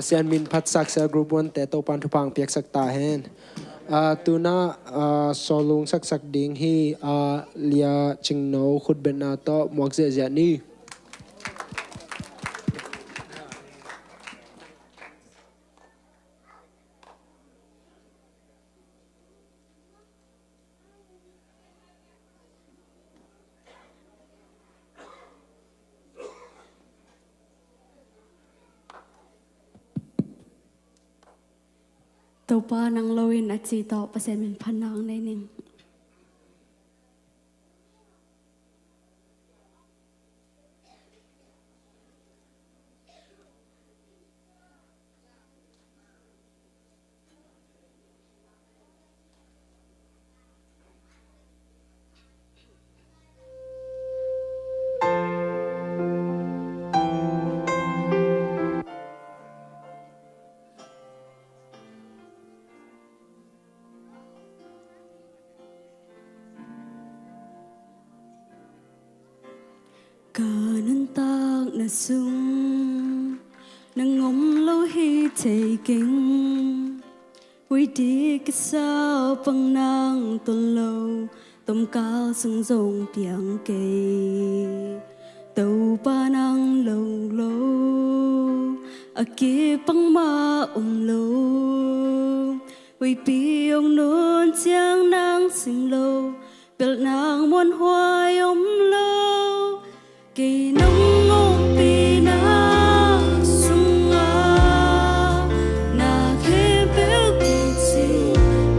Pasian min phatsak cell group one te Topan thupha piaksak ta hen. Ah, tuna, ah, sawlung saksak ding hi, ah, Lia Cingno khutbetna tawh muak ziahziah ni. Topa nang lo in a ci tawh Pasian min phatna nei ning. Ka nuntakna sung nang om lo hi thei keng. Ui dik ka saupang nang ton lo, tomkal sung zong piang kei. Topa nang lo lo a kipang mah om lo. Huipi ong nun ciang nang sim lo, pelh nang muanhuai om lo. Kei nong ompihna sungah na khempeuh kicing,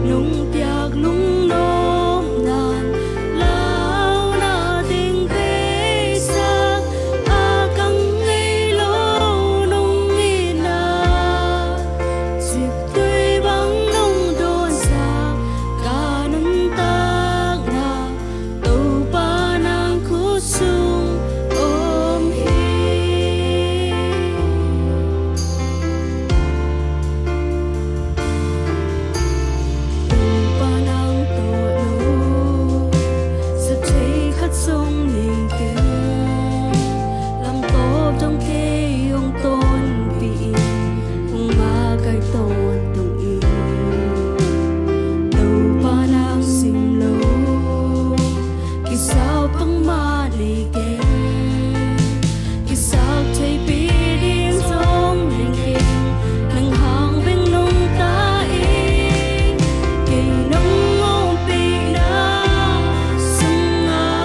nong piak lungnopna in launa ding beisak, a kang ngei lo nong itna, ciktui bang nong dawnsak, ka nuntakna Topa nang khut sung om hi. Topa nang tawh lo, sa thei khat zong nei keng. Lamtawp dong kei hong tonpih in, hong makaih tawntung in. Topa nang sim lo, kisau pang mah nei keng. Kisak theipih ding zong nei keng. Nang hang bek nungta ing. Kei nong ompihna sungah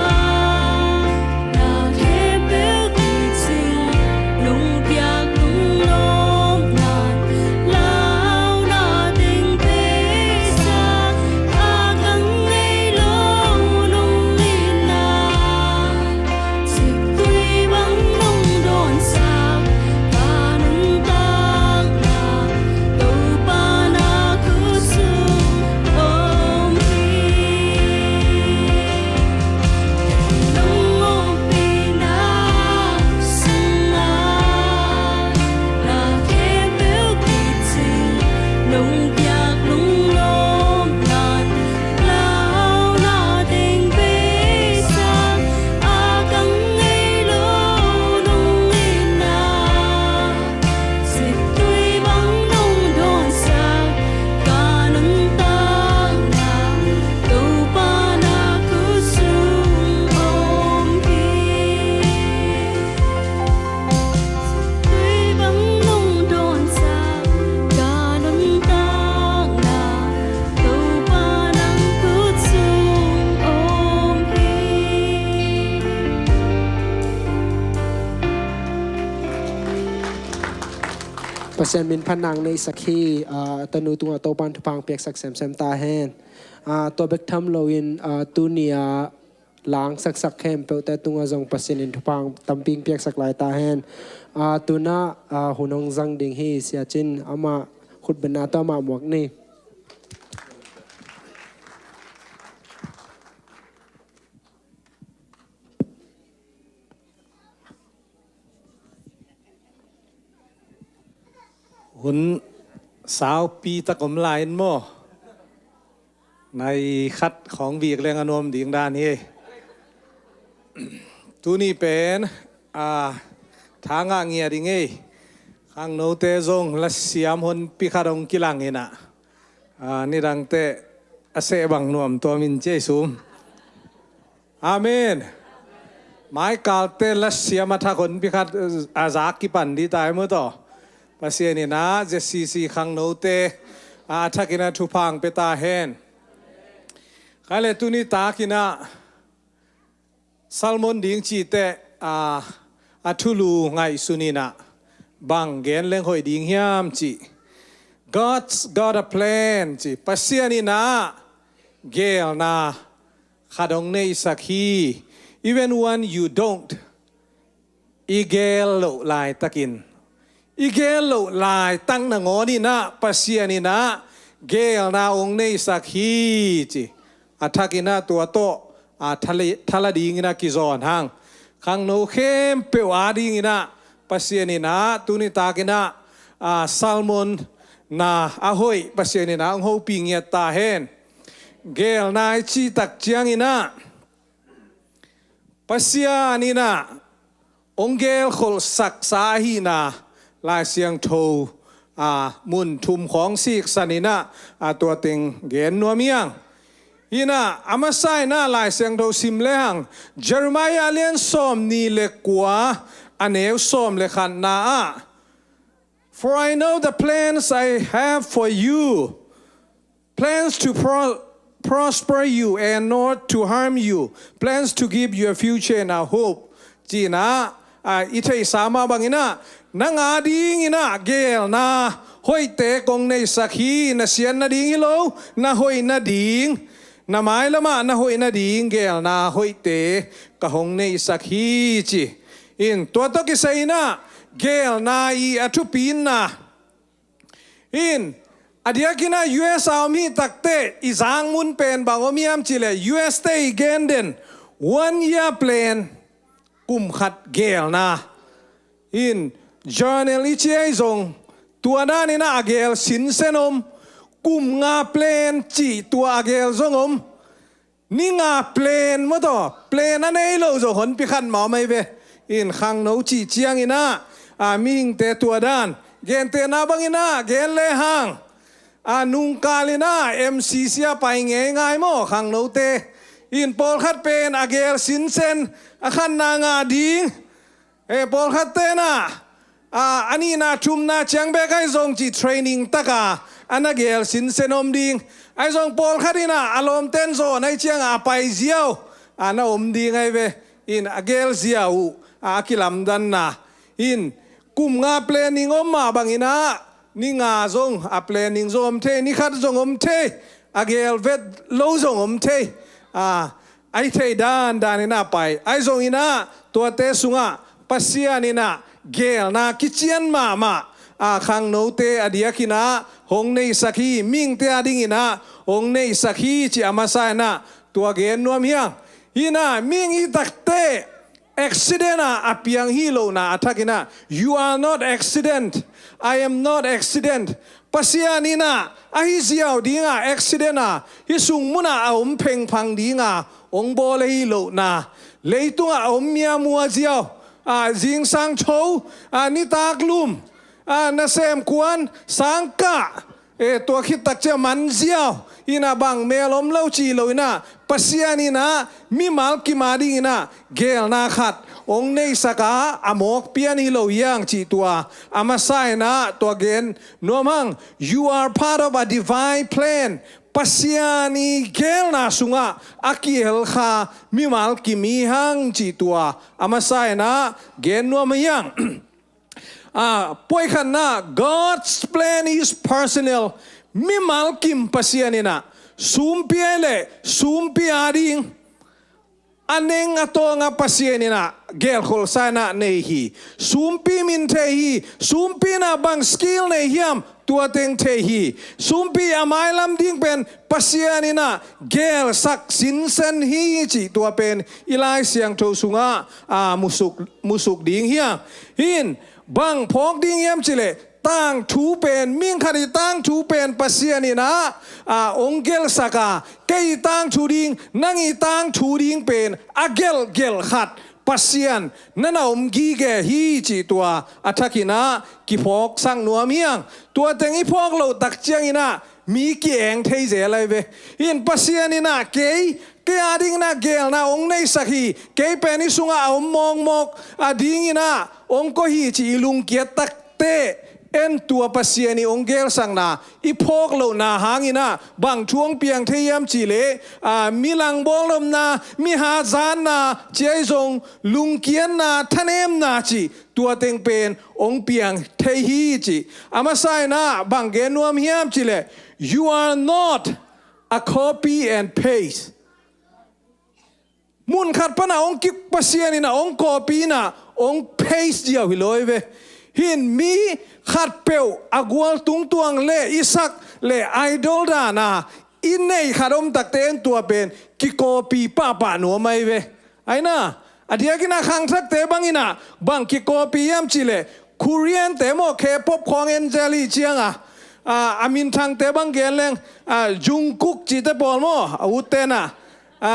na khempeuh kicing, nong piak lungnopna in launa ding beisak, a kang ngei lo nong itna, ciktui bang nong dawnsak, ka nuntakna Topa nang khut sung om hi. Nong ompihna sungah na khempeuh kicing, nong piak lungnopna in launa ding beisak, a kang ngei lo nong itna, ciktui bang nong dawnsak, ka nuntakna Topa nang khut sung om hi. Ciktui bang nong dawnsak, ka nuntakna Topa nang khut sung om hi. Pasian min phatna neihsak hi. Ah, tanu tungah Topan thupha piaksak semsem ta hen. Ah, tua bek tham loin, ah, tuni a langsaksak khempeuhte tungah zong Pasian in thupha tampi piaksak lai ta hen. Ah, tuna, ah, hun hong zang ding hi. Sia Cin, amah khutbetna tawh amah muak ni. Hun saupi tak om lai in maw? Nai khat khawng vik leng a nuam ding dan hi. Tuni pen, a, tha ngah ngiat ding ei. Khangnote zong lasiam honpi khat hong kilang inah, a, nidangte a seh bang nuam tuam in ci ei sum. Amen. Maikalte lasiam a thak honpi khat a zak kipan dih ta hi maw taw. Pasian inah Z C C khangnote a thak inah thupha hong pia ta hen. Khaile tuni tak inah sermon ding cih teh, a, a thulu ngaihsun inah bang gen leng hoih ding hiam cih, God's got a plan cih, Pasian inah geelna khat hong neihsak hi. Even when you don't, i geel loh laitakin, i geel loh laitak nangawn inah Pasian inah geelna hong neihsak hi ci. A thak inah tua tawh a thala, thala ding inah kizawn hang. Khangno khempeuh a ding inah Pasian inah tuni tak inah, a, sermon na a hoih Pasian inah hong hopih ngiat ta hen. Geelna i cih tak ciang inah Pasian inah hong geelkholhsaksa ahihna Lai Siangtho, a, mun thum khawng siksan inah, a, tua teng gen nuam hi hang. Inah a masa inah Lai Siangtho sim le hang, Jeremiah lian sawmnih le kua, a neu sawm le khatna ah, "For I know the plans I have for you, plans to pro-, prosper you and not to harm you, plans to give you a future and a hope," ci inah, a, i theihsa mah bang inah, nang a ding inah geelna hoihte kong neihsak hi, na siat nading hi lo, na hoih nading, na mailam ah na hoih nading geelna hoihte ka hong neihsak hi ci. In tua tawh kisai inah geelna i a thupina in, a diakin ah U S a om hi takteh i zak mun pen bang om hiam cih leh, U S te i gen den one year plan, kum khat geelna. In, journal i ci ahi zong tua dan inah a geel sinsen om, kum nga plan cih tua a geel zong om. Ni nga plan maw taw, plan a nei lo zong honpi khat mah om ahi ve. In khangno cih ciang inah, a, mihingte tua dan. Gentehna bang inah gen le hang, a, nungkal inah M C C a pai ngeingai maw khangnote. In pawlkhat pen a geel sinsen, a khatna ngah ding. E, pawlkhat tenah, a, a nihna thumna ciang bek ahi zong cih training taka a na geel sinsen om ding. Ahi zong pawlkhat inah a lawmten zawn ahi ciangah a pai ziau a na om ding ahi ve. In a geel ziau uh a, a kilamdanna. In kum nga planning om mah bang inah ni nga zong a planning zong om thei, ni khat zong om thei, a geel vet lo zong om thei. A, a i theih dandan inah pai. Ahi zong inah tuate sungah Pasian inah geelna kician mahmah, a, khangnote a diakin ah hong neihsak hi, mihingte a dingin ah hong neihsak hi cih a masa inah tua gen nuam hi hang. Inah mihing i takte accident ah a piang hi lohna a thak inah, you are not accident, I am not accident. Pasian inah a hi ziau dinga accident a, hih sung munah a om phengphang dinga hong bawl ahi lohna. Leitungah a om miamua ziau, a, zingsang tho, a, nitak lum, a, nasem kuan, sangkah, e, tua khit takciang man ziau inah bang mel om lo cih lo inah, Pasian inah mimal kim a ding inah geelna khat hong neihsak a, a mawk pian hi lo hi hang cih tua a masa inah tua gen nuam hang. You are part of a divine plan. Pasian i geelna sungah a kihel kha mimal kim hi hang cih tua a masa inah gen nuam hi hang. A, puai khatna, God's plan is personal. Mimal kim Pasian inah sumpi ahi leh sumpi a ding a neng a tawng a Pasian inah geelkholhsa inah nei hi. Sumpi min thei hi. Sumpi inah bang skill nei hiam, tua teng thei hi. Sumpi a mailam ding pen Pasian inah geelsak sinsen hi cih tua pen i Lai Siangtho sungah, a, musuk, musuk ding hi hang. Hin, bang phawk ding hiam cih leh, tangthu pen, mihing khat i tangthu pen Pasian inah, a, hong gelhsak a, kei i tangthu ding, nang i tangthu ding pen a gelhgelh khat Pasian na na om gige hi cih tua a thakin ah kiphawksak nuam hi hang. Tua teng i phawk loh tak ciangin ah mi ki-eng thei zel ahi ve. Hih in Pasian in ah kei, kei a dingin ah geelna hong neisak hi, kei pen hih sungah a om mawkmawk a dingin ah hong koih hi cih i lungkiat takteh, en tua Pasian i hong geelsakna i phawk lohna hangin ah bang thu hong piang thei hiam cih leh, a, mi langbawl nopna, mi hatzatna, ci ahi zong lungkiatna, thanemna cih tua teng pen hong piang thei hi cih. A masa in ah bang gen nuam hiam cih leh, "You are not a copy and paste." Mun khat pan ah hong kik, Pasian in ah hong copy in ah hong paste ziau hi lo hi ve. Hih in mi khatpeuh a gual tungtuang leh i sak leh idol dan a i neih khat om takteh, en tua pen ki-copy pahpah nuam ahi ve. Ahi na, a diakin ah khangthakte bangin ah bang ki-copy hiam cih leh, Korean-te maw, K-pop khawng en zel hi ciang a, a, a minthangte bang gen leng, a, Jungkook cihte pawl maw, a utte'n ah, a,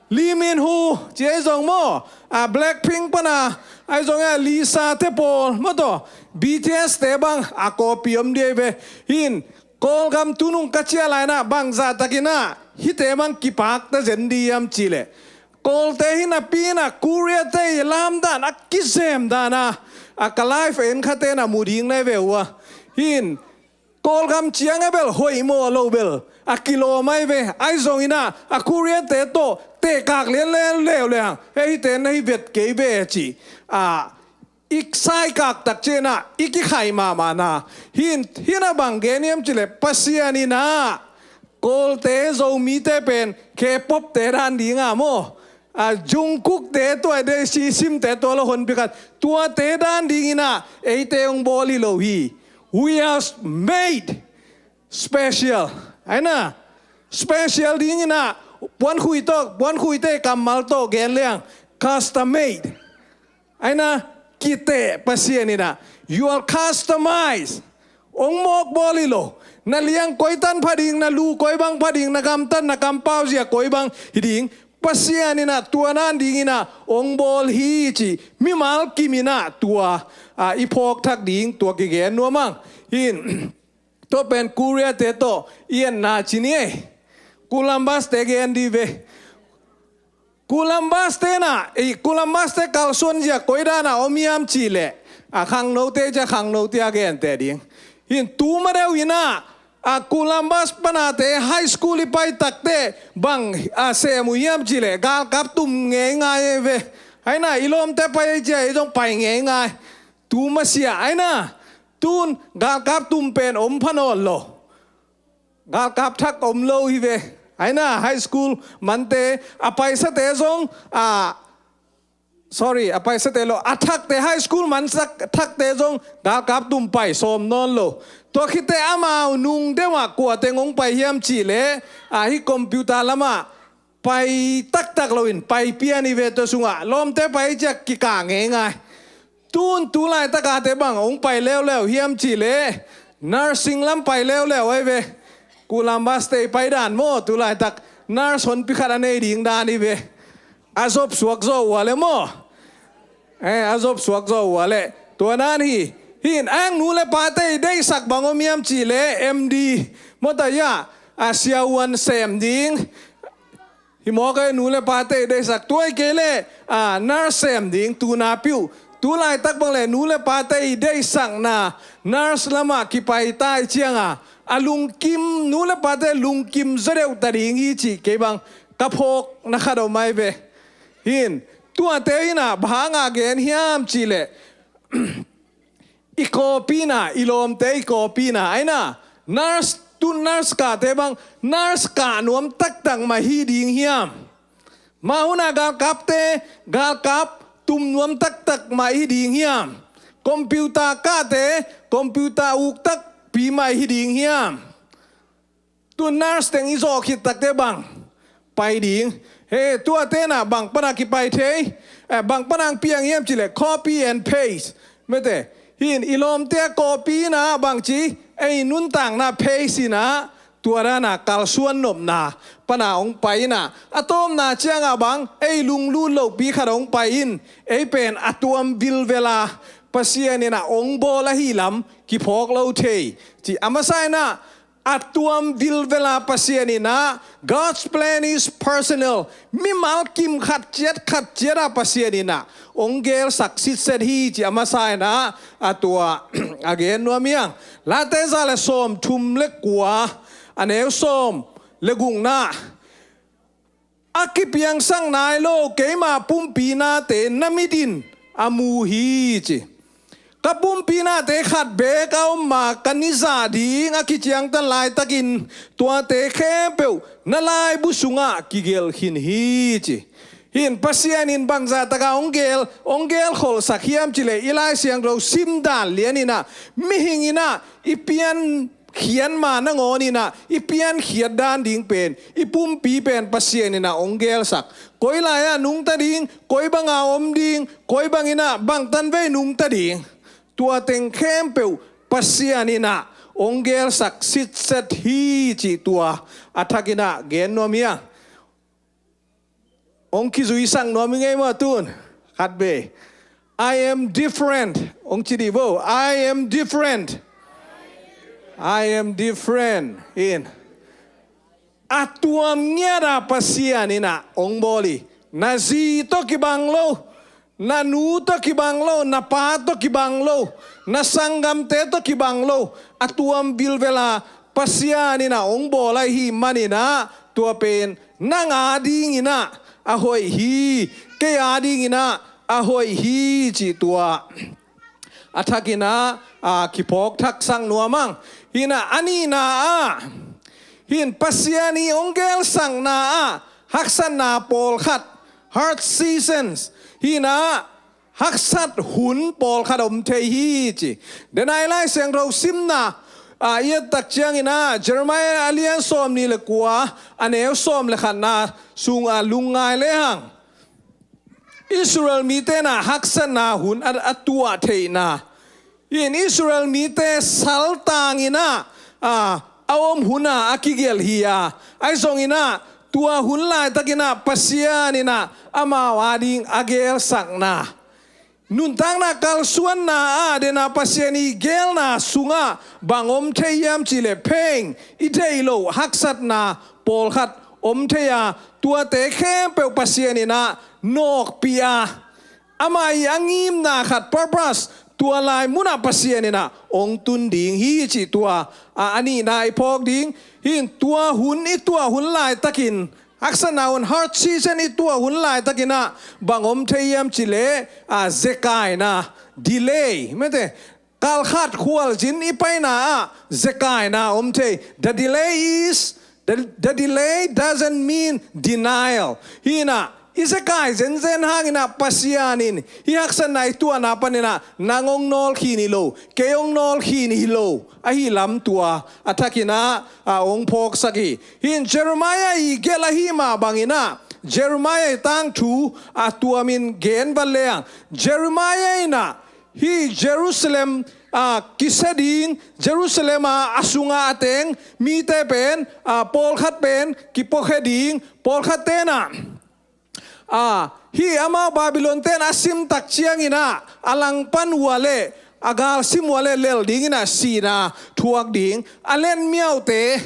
Lee Min Ho ci ahi zong maw, a, Blackpink pan a, ahi zong a, Lisa-te pawl maw tawh, B T S-te bang a copy om ding hi ve. Hih in Kawlgam tunung ka ciah lai-in ah bangzah takin ah hihte bang kipakta zen ding hiam cih leh, Kawlte hi napi in ah Korea-te i lamdan a kizem dan a, a, ka live en khate'n ah mu ding na hi ve uh a. Hih in Kawlgam ciang a bel hoih mawh lo bel a kilawm ahi ve. Ahi zongin ah a Korea-te tawh tehkak lianlian leuleu hang, hei, hihte na hi vet kei ve ci a, i saikak tak ciangin ah i kikhaih mahmahna. Hih in, hih in ah bang gen hiam cih leh, Pasian in ah Kawlte, Zomite pen K-pop-te dan ding a maw, a, Jungkook-te tua, de si simte tua lo, honpi khat tuate dan dingin ah eite hong bawl hi lo hi. We are made special. Ahi na, special dingin ah puankhui tawh, puankhuite kammal tawh gen leng custom made. Ahi na, kiteh Pasian in ah, you are customized. Hong mawkbawl hi lo. Na liang koi tan pha ding, na lu koi bang pha ding, na gamtat, na kampau zia koi bang hi ding, Pasian in ah tua dan dingin ah hong bawl hi cih mimal kim in ah tua, a, i phawk thak ding tua kigen nuam hang. Hih in, tua pen Korea-te tawh i etna ci ni ei. Columbus-te gen ding hi ve. Columbus-te in ah, ei, Columbus-te kalsuan zia koi dan a om hiam cih leh, a, khangnote ci a, khangnote a genteh ding. Hih in tu ma deuh in ah, a, Columbus pan a te high school i pai takteh bang, a, sem uh hiam cih leh, galkap tum ngeingai hi ve. Ahi na, i lawmte pai ci a, ei zong pai ngeingai. Tu masiah, ahi na, tu-in galkap tum pen om pha nawn lo. Galkap thak om lo hi ve. Ahi na, high school mante, a paisate zong, a, sorry, a paisate lo, a thakte, high school man sak thakte zong galkap tum pai sawm nawn lo. Tua khitteh amau nung deuh ah kua teng hong pai hiam cih leh, a, hih computer lamah pai taktak loin pai pian hi ve. Tua sungah lawmte pai ci a kikah ngeingai. Tu-in tu laitak a te bang hong pai leuleu hiam cih leh, nursing lam pai leuleu ahi ve. Columbus-te i pai dan maw, tu laitak nurse honpi khat a nei ding dan hi ve. A zop suak zaw uh a leh maw. Eh, a zop suak zaw uh a leh. Tua dan hi. Hih in ang nu le pate i deihsak bang om hiam cih leh, M D maw, tua hi a, a, siavuan sem ding. Hi mawk ei, nu le pate i deihsak, tua hi kei leh, a, nurse sem ding, tu napi uh. Tu laitak bang leh nu le pate i deihsakna nurse lamah kipai ta i ciang a, a lungkim, nu le pate lungkim zaw deuh ta ding hi cih kei bang ka phawkna khat om ahi ve. Hih in, tuate in ah bang hang a gen hiam cih leh, i copy-na, i lawmte i copy-na, ahi na, nurse, tu nurse kahte bang, nurse kah nuam taktak mah hi ding hiam? Mah hun a galkapte, galkap tum nuam taktak mah hi ding hiam? Computer kahte, computer uk takpi mah hi ding hiam? Tu nurse teng i zawh khit takte bang pai ding? He, tuate na bang pana kipai thei? Eh, bang pana hong piang hiam cih leh copy and paste. Mete, hih in i lawmte a copy na bang ci, ei nuntakna paste na, tua dana kalsuan nopna pana hong pai inah, a tawpna ciangah bang, ei lunglut lohpi khat hong pai in, ei pen a tuam vilvela Pasian inah hong bawl ahi lam kiphawk lo thei. Ci a masa inah, a tuam vilvela Pasian inah, God's plan is personal. Mimal kim khat ciat khat ciat a Pasian inah hong gelsak sitset hi, ci a masa inah, a tua a gen nuam hiang. Late za le sawm thum le kua, a neu sawm le gukna, a kipiangsak nai lo keima pumpi nate na mit in a mu hi, ci. Ka pumpi nate khat beek a om ma, ka nizah ding a kiciangtan laitakin tuate khempeuh na laibu sungah kigelh khin hi, ci. Hin Pasian in bangzah taka hong gel, hong gelkholhsak hiam cileh, i Lai Siangtho simdan lian inah, mihing inah i pian khian ma nangawn inah i piankhiat dan ding pen, i pumpi pen Pasian inah hong gelsak. Koi lai-ah nungta ding, koi banga om ding, koi bang inah bangtan vei nungta ding, tua teng khempeuh Pasian inah hong gelsak sitset hi, cih tua a thak inah gen nuam hiang. Hong kizuisak nuam i ngei maw tun? Khat vei. "I am different." Hong ci dih bo. "I am different. I am different." In. A tuam ngiata Pasian inah hong bawl hi. Na zi tawh kibang lo, na nu tawh kibang lo, na pa tawh kibang lo, na sanggamte tawh kibang lo, a tuam vilvela Pasian inah hong bawl ahi maninah, tua pen nang a ding inah a hoih hi, kei a ding inah a hoih hi, cih tua a thak inah a kiphawk thaksak nuam ang. Hinah a nihna ah, hin Pasian i hong gelsakna ah haksatna pawlkhat, hard seasons, hinah haksat hun pawlkhat om thei hi, ci. Denai Lai Siangtho simna a i et tak ciang inah Jeremiah a lian sawm nih le kua, a neu sawm le khatna sung a lungngai lehang, Israel mite inah haksatna hun a, a tuah theihna. In Israel mite saltang inah a, a om huna a kigelh hi a, ahi zong inah tua hun laitak inah Pasian inah amau a ding a gelsakna, nuntakna kalsuanna ah dena Pasian i gelna sungah bang om thei hiam cileh, pain, i theih loh haksatna pawlkhat om thei a, tuate khempeuh Pasian inah nawkpih a, amah i a ngimna khat, purpose, tua lai munah Pasian inah hong tun ding hi, cih tua a, a nihna i phawk ding. Hin tua hun i tuah hun laitakin, haksatna hun, hard season i tuah hun laitak inah bang om thei hiam cileh, a, zekaina, delay, mete, kalkhat khualzin i paina ah zekaina om thei. The delay is, the, the delay doesn't mean denial. Hinah i zekai zenzen hang inah Pasian in hih haksatna i tuahna pan inah nang hong nawlkhin hi lo, kei hong nawlkhin hi lo ahi lam tua a thak inah a hong phawksak hi. Hin Jeremiah i gelh ahi mah bang inah, Jeremiah i tangthu a tuamin gen vat lehang, Jeremiah inah hih Jerusalem a kisia ding, Jerusalem a, a sunga a teng mite pen, a, pawlkhat pen kipuakhia ding, pawlkhat tenah, a, hih amau Babylon ten a simtak ciang inah a langpan uh a leh, a galsim uh a leh lel ding inah sihna thuak ding, a lenmiaute,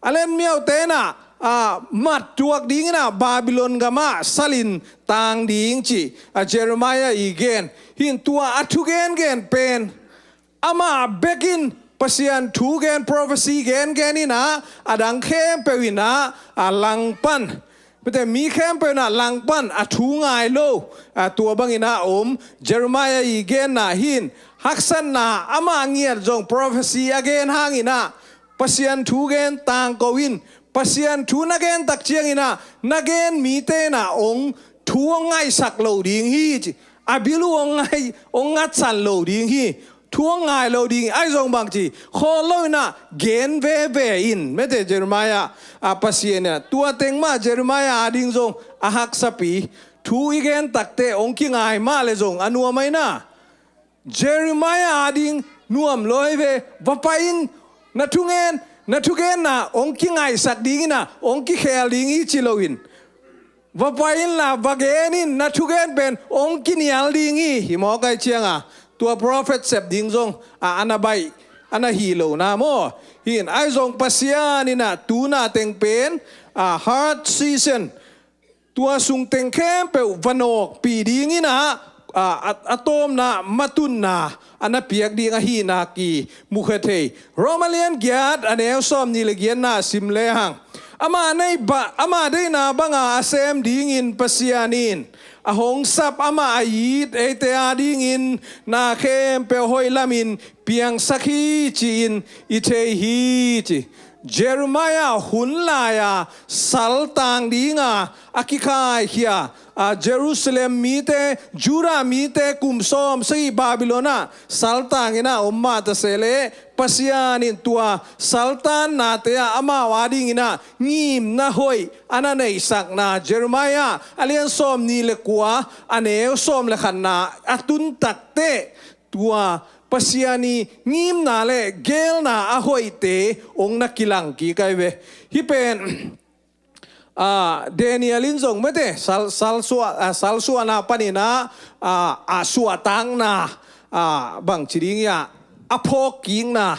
a lenmiaute inah, a, mat tuak ding inah Babylon gamah salin tang ding cih a Jeremiah i gen. Hin tua a thugengen pen amah bekin Pasian thugen, prophecy gengen inah a dang khempeuh inah a langpan, mite, mi khempeuh inah langpan, a thu ngai lo, a, tua bang inah om. Jeremiah i genna hin haksatna amah ngiat zong prophecy a gen hang inah Pasian thugen tangko in, Pasian thu na gen tak ciang inah na gen mite inah hong, thu hong ngaihsak lo ding hi, ci. A bil uh hong ngai, hong ngatsan lo ding hi, thu hong ngai lo ding hi. Ahi zong bang ci, khawl lo inah gen veve in, mete, Jeremiah a Pasian inah. Tua teng mah Jeremiah a ding zong a haksapi, thu i gen takte hong kingai mah le zong a nuam a inah. Jeremiah a ding nuam lo hi ve. Va pai in, na thungen, Na thugenna hong kingaihsak dingin ah hong kikhel ding hi ci loin, va pai inla va gen in, na thugen pen hong kinial ding hi. Hi mawk ahih ciangin tua prophet sep ding zong a, a na baih, a na hi lo na maw. Hi in ahi zong Pasian in ah tu na teng pen a, hard season, tua sung teng khempeuh va nawkpih dingin ah a, a, a tawpna matunna a na piak ding ahihna kimu kha thei. Rom a lian giat a neu sawmnih le giatna sim lehang, amah neih ba, amah deihna banga a sem dingin Pasian in a hong sap amah a it eite a dingin na khempeuh hoih lamin piangsak hi ci-in i thei hi ci. Jeremiah hun lai-a saltang dinga a kikhaikhia a, Jerusalem mite, Judah mite kum sawm sagih Babylon ah saltang in ah om mah ta se leh, Pasian in tua saltannate ah amau a dingin ah ngimna hoih a na neihsakna Jeremiah a lian sawmnih le kua a neu sawm le khatna a tun takteh tua Pasian i ngimna le geelna a hoihte hong na kilang kik ahi ve. Hih pen a, Daniel in zong mete sal, salsuah, a, salsuahna panin ah a, a suahtakna a, bangci ding hiam, a phawkkikna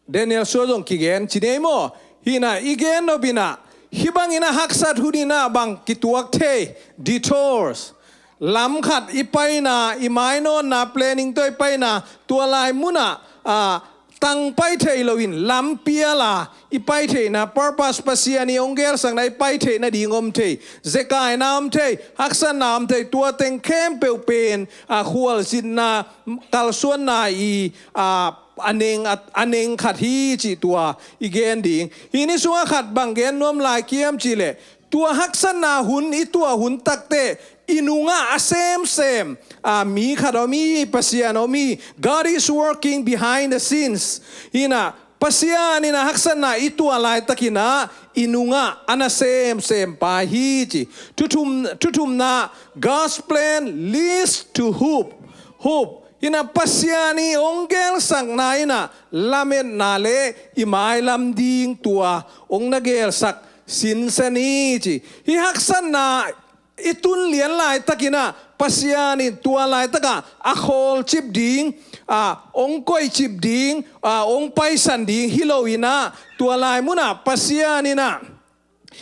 Daniel sua zong kigen ci nei maw. Hi in ah i gen nop in ah hih bangin ah haksat hun in ah bang kituak thei, detours, lam khat i paina, i mainawtna planning tawh i paina, tua lai munah a, tang pai thei loin lampi a la i pai theihna purpose, Pasian i hong geelsakna i pai theih nading om thei, zekaina om thei, haksatna om thei, tua teng khempeuh pen a, khualzinna, kalsuanna i a, a neng, a, a neng khat hi cih tua i gen ding. Hih ni sungah khat bang gen nuam lai ka hiam cih leh, tua haksatna hun i tuah hun takteh i nungah a semsem a, mi khat om hi, Pasian om hi. God is working behind the scenes. Hi in ah Pasian in ah haksatna i tuah laitakin ah i nungah a na semsem pa hi ci. Thu thum, thu thumna, God's plan leads to hope. Hope. Hi in ah Pasian i hong geelsakna in ah lametna le i mailam ding tua hong na geelsak sinsen hi ci. Hih haksatna i tun lian laitakin ah Pasian in tua laitakah a khawlcip ding, a, hong koihcip ding, a, hong paisan ding hi loin ah, tua lai munah Pasian in ah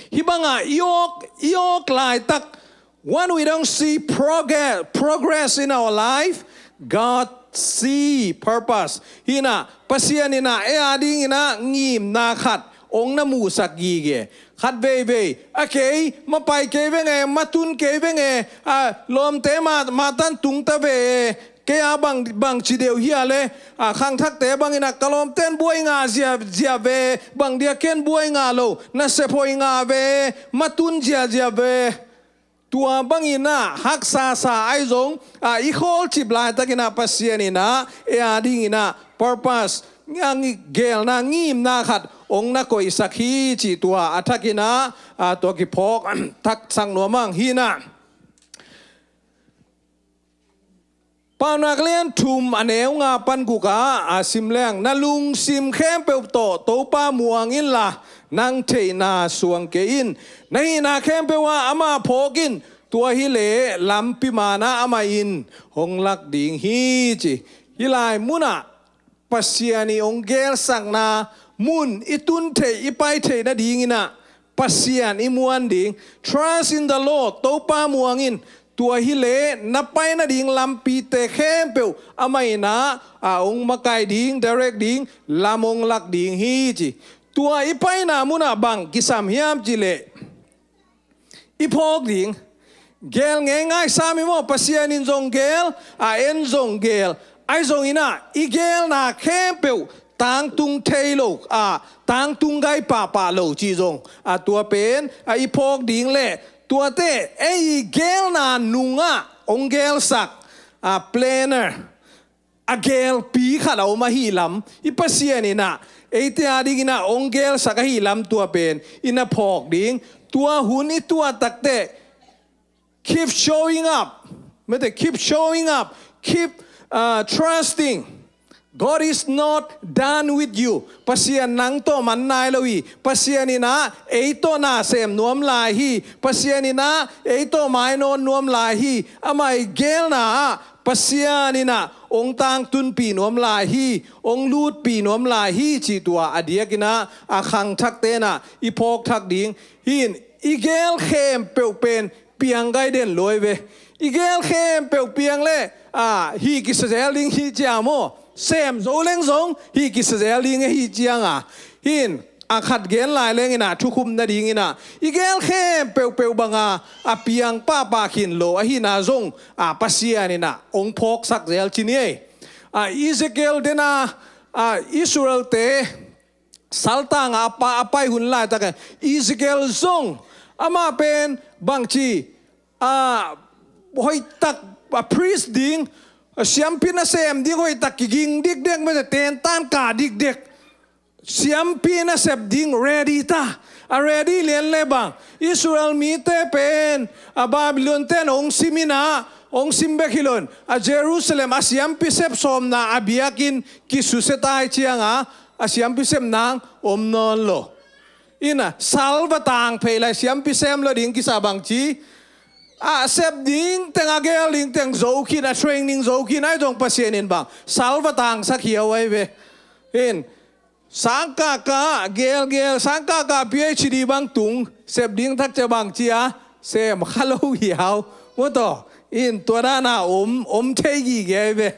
hih bangah i awk, i awk laitak, when we don't see progress, progress in our life, God see purpose. Hi in ah Pasian in ah ei a dingin ah ngimna khat hong na muhsak gige. Khat veivei, a, kei ma pai kei veng e, ma tun kei veng e, a, lawmte ma, ma tan tung ta ve e, kei a bang, bangci deuh hia le, a, khangthakte bangin ah ka lawmte'n buai ngah ziazia ve, bang dia ken buai ngah lo, nasep hoih ngah ve, ma tun ziazia ve. Tua bangin ah haksasa ahi zong, a, i khawlcip laitakin ah Pasian in ah ei a dingin ah purpose, ngi-, geelna, ngimna khat hong na koihsak hi cih tua a thakin ah, a, tua kiphawk thaksak nuam ing. Hi in ah Paunak lian thum a neu nga pan guk ah a sim leng, na lungsim khempeuh tawh Topa muang inla, nang theihna suang kei in. Na hihna khempeuh ah amah phawk in, tua hileh lampi man ah amah in hong lak ding hi ci. Hih lai munah Pasian i hong geelsakna mun i tun theih, i pai theih nadingin ah Pasian i muan ding. Trust in the Lord. Topa muang in. Tua hileh na pai nading lampite khempeuh amah in ah, a, hong makaih ding, direct ding, lam hong lak ding hi ci. Tua i paina munah bang kisam hiam cih leh, i phawk ding. Geel ngeingai sam hi maw, Pasian in zong geel, a, en zong geel. Ahi zongin ah i geelna khempeuh tangtung thei lo, a, tangtung gai pahpah lo cih zong, a, tua pen, a, i phawk ding leh, tuate ei i geelna nungah hong geelsak, a, planner, a geelpi khat a om ahih lam, i Pasian in ah eite a dingin ah hong geelsak ahih lam tua pen i na phawk ding. Tua hun i tuah takteh, keep showing up. Mete, keep showing up. Keep, uh, trusting. God is not done with you. Pasian nang tawh man nai lo hi. Pasian in ah ei tawh na sem nuam lai hi. Pasian in ah ei tawh mai nawn nuam lai hi. Amah i gelna ah Pasian in ah ong tangtunpih nuam lai hi, ong lutpih nuam lai hi cih tua a diakin ah a khangthakte in ah i phawkthak ding hi. I gel khempeuh pen piang gai den luai ve. I gel khempeuh piang leh, ah, hih kisa zel ding hi ciang maw? Sem zo leng zong hih kisa zel ding hi ciang a. Hi in, a khat gen lai leng in ah thukhupna ding in ah i gel khempeuh peuh bang a, a piang pahpah khin lo ahihna zong, ah, Pasian in ah ong phawksak zel ci ni ei. Ah, Ezekiel den a, ah, Israel-te saltang a pa, a pai hun laitak a Ezekiel zong amah pen bangci, ah, hoihtak, ah, priest ding, ah, siampi nasem ding hoihtak kiging dikdek, mete tentan ka dikdek. Siampi nasep ding ready ta. A ready lian le bang, Israel mite pen, ah, Babylon ten ong sim in ah, ong sim bek hi lo in, ah, Jerusalem a siampi sep sawmna a biakinn kisusia tai ciang a, a siampi sep nang om nawn lo. In ah, sal va tang phei lai, siampi sem lo ding kisa bangci, ah, sep ding teng, a gel ding teng zo khin, a training zo khin, ahi zong Pasian in bang, sal va tangsak hiau ahi ve. In, sangkahkah, gelgel, sangkahkah PhD bang tung, sep ding thak ciang bangci a, sem kha lo hiau. Maw taw, in tua dan a om, om thei gige ahi ve.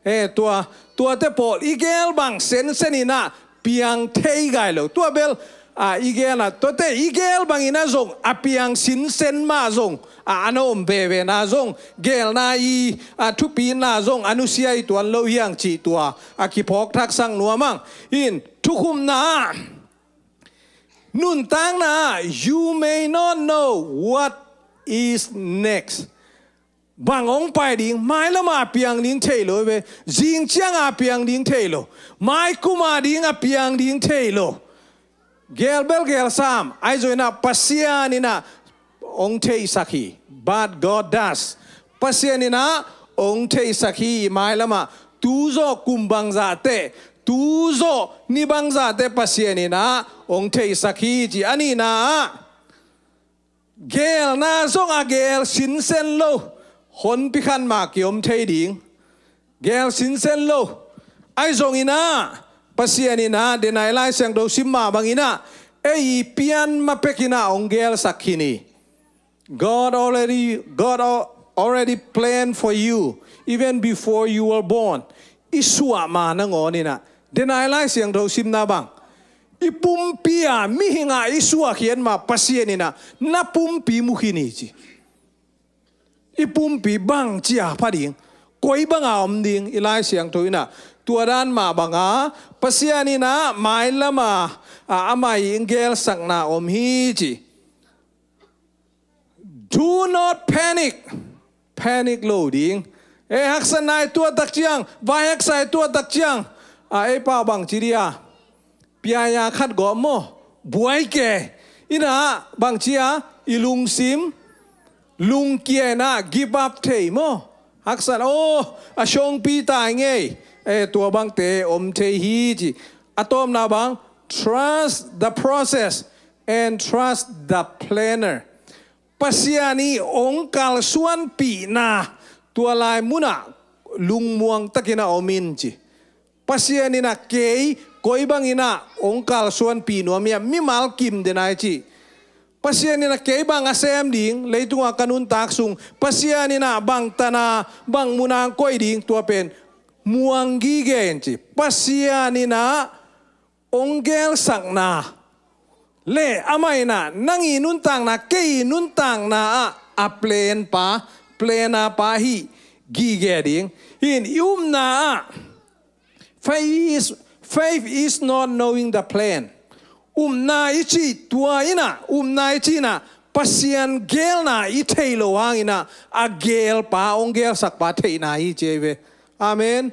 Eh, tua, tuate pawl, i gel bang sensen in ah piang thei gai lo. Tua bel, ah, i gel a, tuate i gel bang in ah zong, a piang sinsen mah zong, ah, a na om veve na zong, gelna i, ah, thupina zong, a nusia i tuan lo hiang cih tua, a kiphawkthak sang nuam ang. In, thukhupna, nuntakna, you may not know what is next. Bang ong pai ding, mailam a piang ding thei lo ve. Zing ciang a piang ding thei lo. Mai kum a ding a piang ding thei lo. Gel bel gel sam, ahi zong in ah Pasian in ah ong theihsak hi. But God does. Pasian in ah ong theihsak hi, mailam a. Tu zawh kum bangzah teh, tu zawh ni bangzah teh Pasian in ah ong theihsak hi ci. A nihna ah, gelna zong a gel sinsen lo, honpi khat mah kiom thei ding. Gel sinsen lo. Ahi zong in ah, Pasian in ah, den a i Lai Siangtho sim mah bang in ah, ei i pian ma pek in ah ong gelsak khin hi. God already, God al-, already planned for you, even before you were born. I suah ma nangawn in ah, den a i Lai Siangtho simna bang, i pumpi a mihing a i suahkhiat ma Pasian in ah na pumpi mu khin hi ci. I pumpi bangci a pha ding, koi bang a om ding, i Lai Siangtho in ah tua dan mah bang a, Pasian in ah mailam a, a, amah i gelsakna om hi ci. Do not panic. Panic lo ding. Eh, haksatna i tuah tak ciang, vai haksa i tuah tak ciang, a, ei pau bangci dia, piaia khat gawp maw, buai ke. In ah bangci a, i lungsim lungkia in ah give up thei maw. Haksat, oh, a songpi tai ngei. Eh, tua bangte om thei hi ci. A tawpna bang, trust the process and trust the planner. Pasian i ong kalsuanpihna, tua lai mun ah lungmuang takin a om in ci. Pasian in ah kei koi bang in ah ong kalsuanpih nuam hiam, mimal kim den a i ci. Pasian in ah kei bang a sem ding, leitung a ka nuntak sung, Pasian in ah bang tan a, bang mun a ong koih ding, tua pen muang gige in ci. Pasian in ah ong gelsakna le amah in ah nang i nuntakna, kei i nuntakna ah a plan pa, plan a pa hi gige ding. Hi in, i upna ah, faith is, faith is not knowing the plan. Upna i cih tua in ah, upna i cih in ah, Pasian gelna i thei lo hang in ah, a gel pa, ong gelsak pa theihna hi ci ei ve. Amen.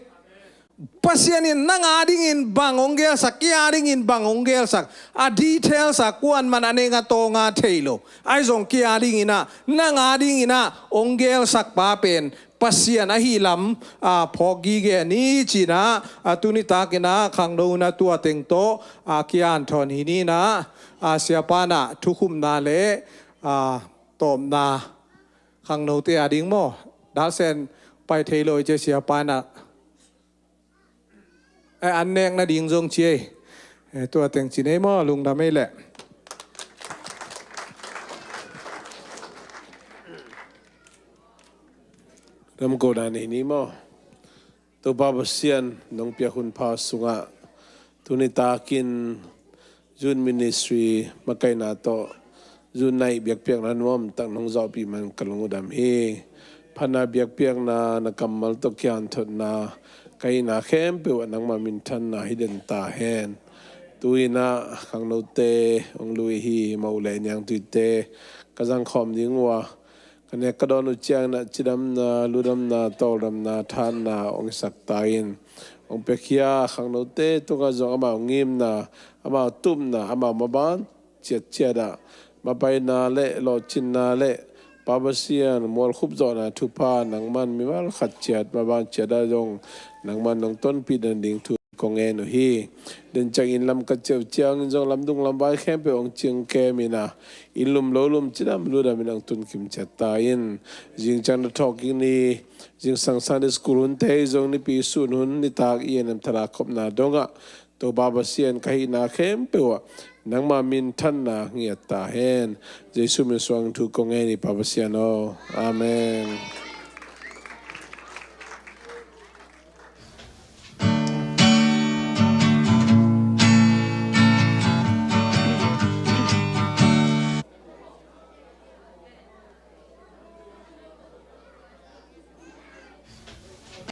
Pasian in nang a dingin bang ong gelsak, kei a dingin bang ong gelsak, a details a kuaman a neng a tawng a thei lo. Ahi zong kei a dingin ah, nang a dingin ah ong gelsak pa pen Pasian ahi lam a phawk gige ni cinah a tuni takinah khangno na tua teng tawh a kian thawn hi ninah a siapa na thukhupna le a tawpna khangnote a ding maw? Dalsen pai thei lo i cia siapa na. Eh, an nek nading zong ci ei. Eh, tua teng ci nei maw, lungdam ei leh. Ramko dan ei ni maw? Topa Pasian nong piak hun pha sungah tuni takin Youth Ministry makaihna tawh Youth Night biakpiakna nuamtak nong zawhpih man ka lungdam hi. Phatna biakpiakna na kammal tawh kianthotna ka hihna khempeuh ah nangmah minthanna hi den ta hen. Tu-inah khangnote hong lui hi, moh le niangtuite ka zangkhawm ding uh a, ka nek ka dawn uh cianginah cidamna, ludamna, tawldamna, thahatna hong hisak ta in. Hong piakhia khangnote tungah zong amau ngimna, amau tupna, amau maban ciatciat ah mapaina le lawhcinna le Pa Pasian mualkhup zawhna thupha nangman mimal khat ciat maban ciat ah zong nangman nong tonpih den ding thu kong ngen uh hi. Denciangin lam ka ciah uh ciangin zong lamdung lamvai khempeuh hong cingkem inah inn lum lo lum cidam ludam in hong tunkim ciat ta in. Zingciang na thawhkik ni, zingsang Sunday School hunte hi zong nipi sun hun nitak i A N M thalak khopna dongah Topa Pasian ka hihna khempeuh ah nangmah minthanna ngiat ta hen. Jesu min suang thu kong ngen hi Pa Pasian aw. Amen.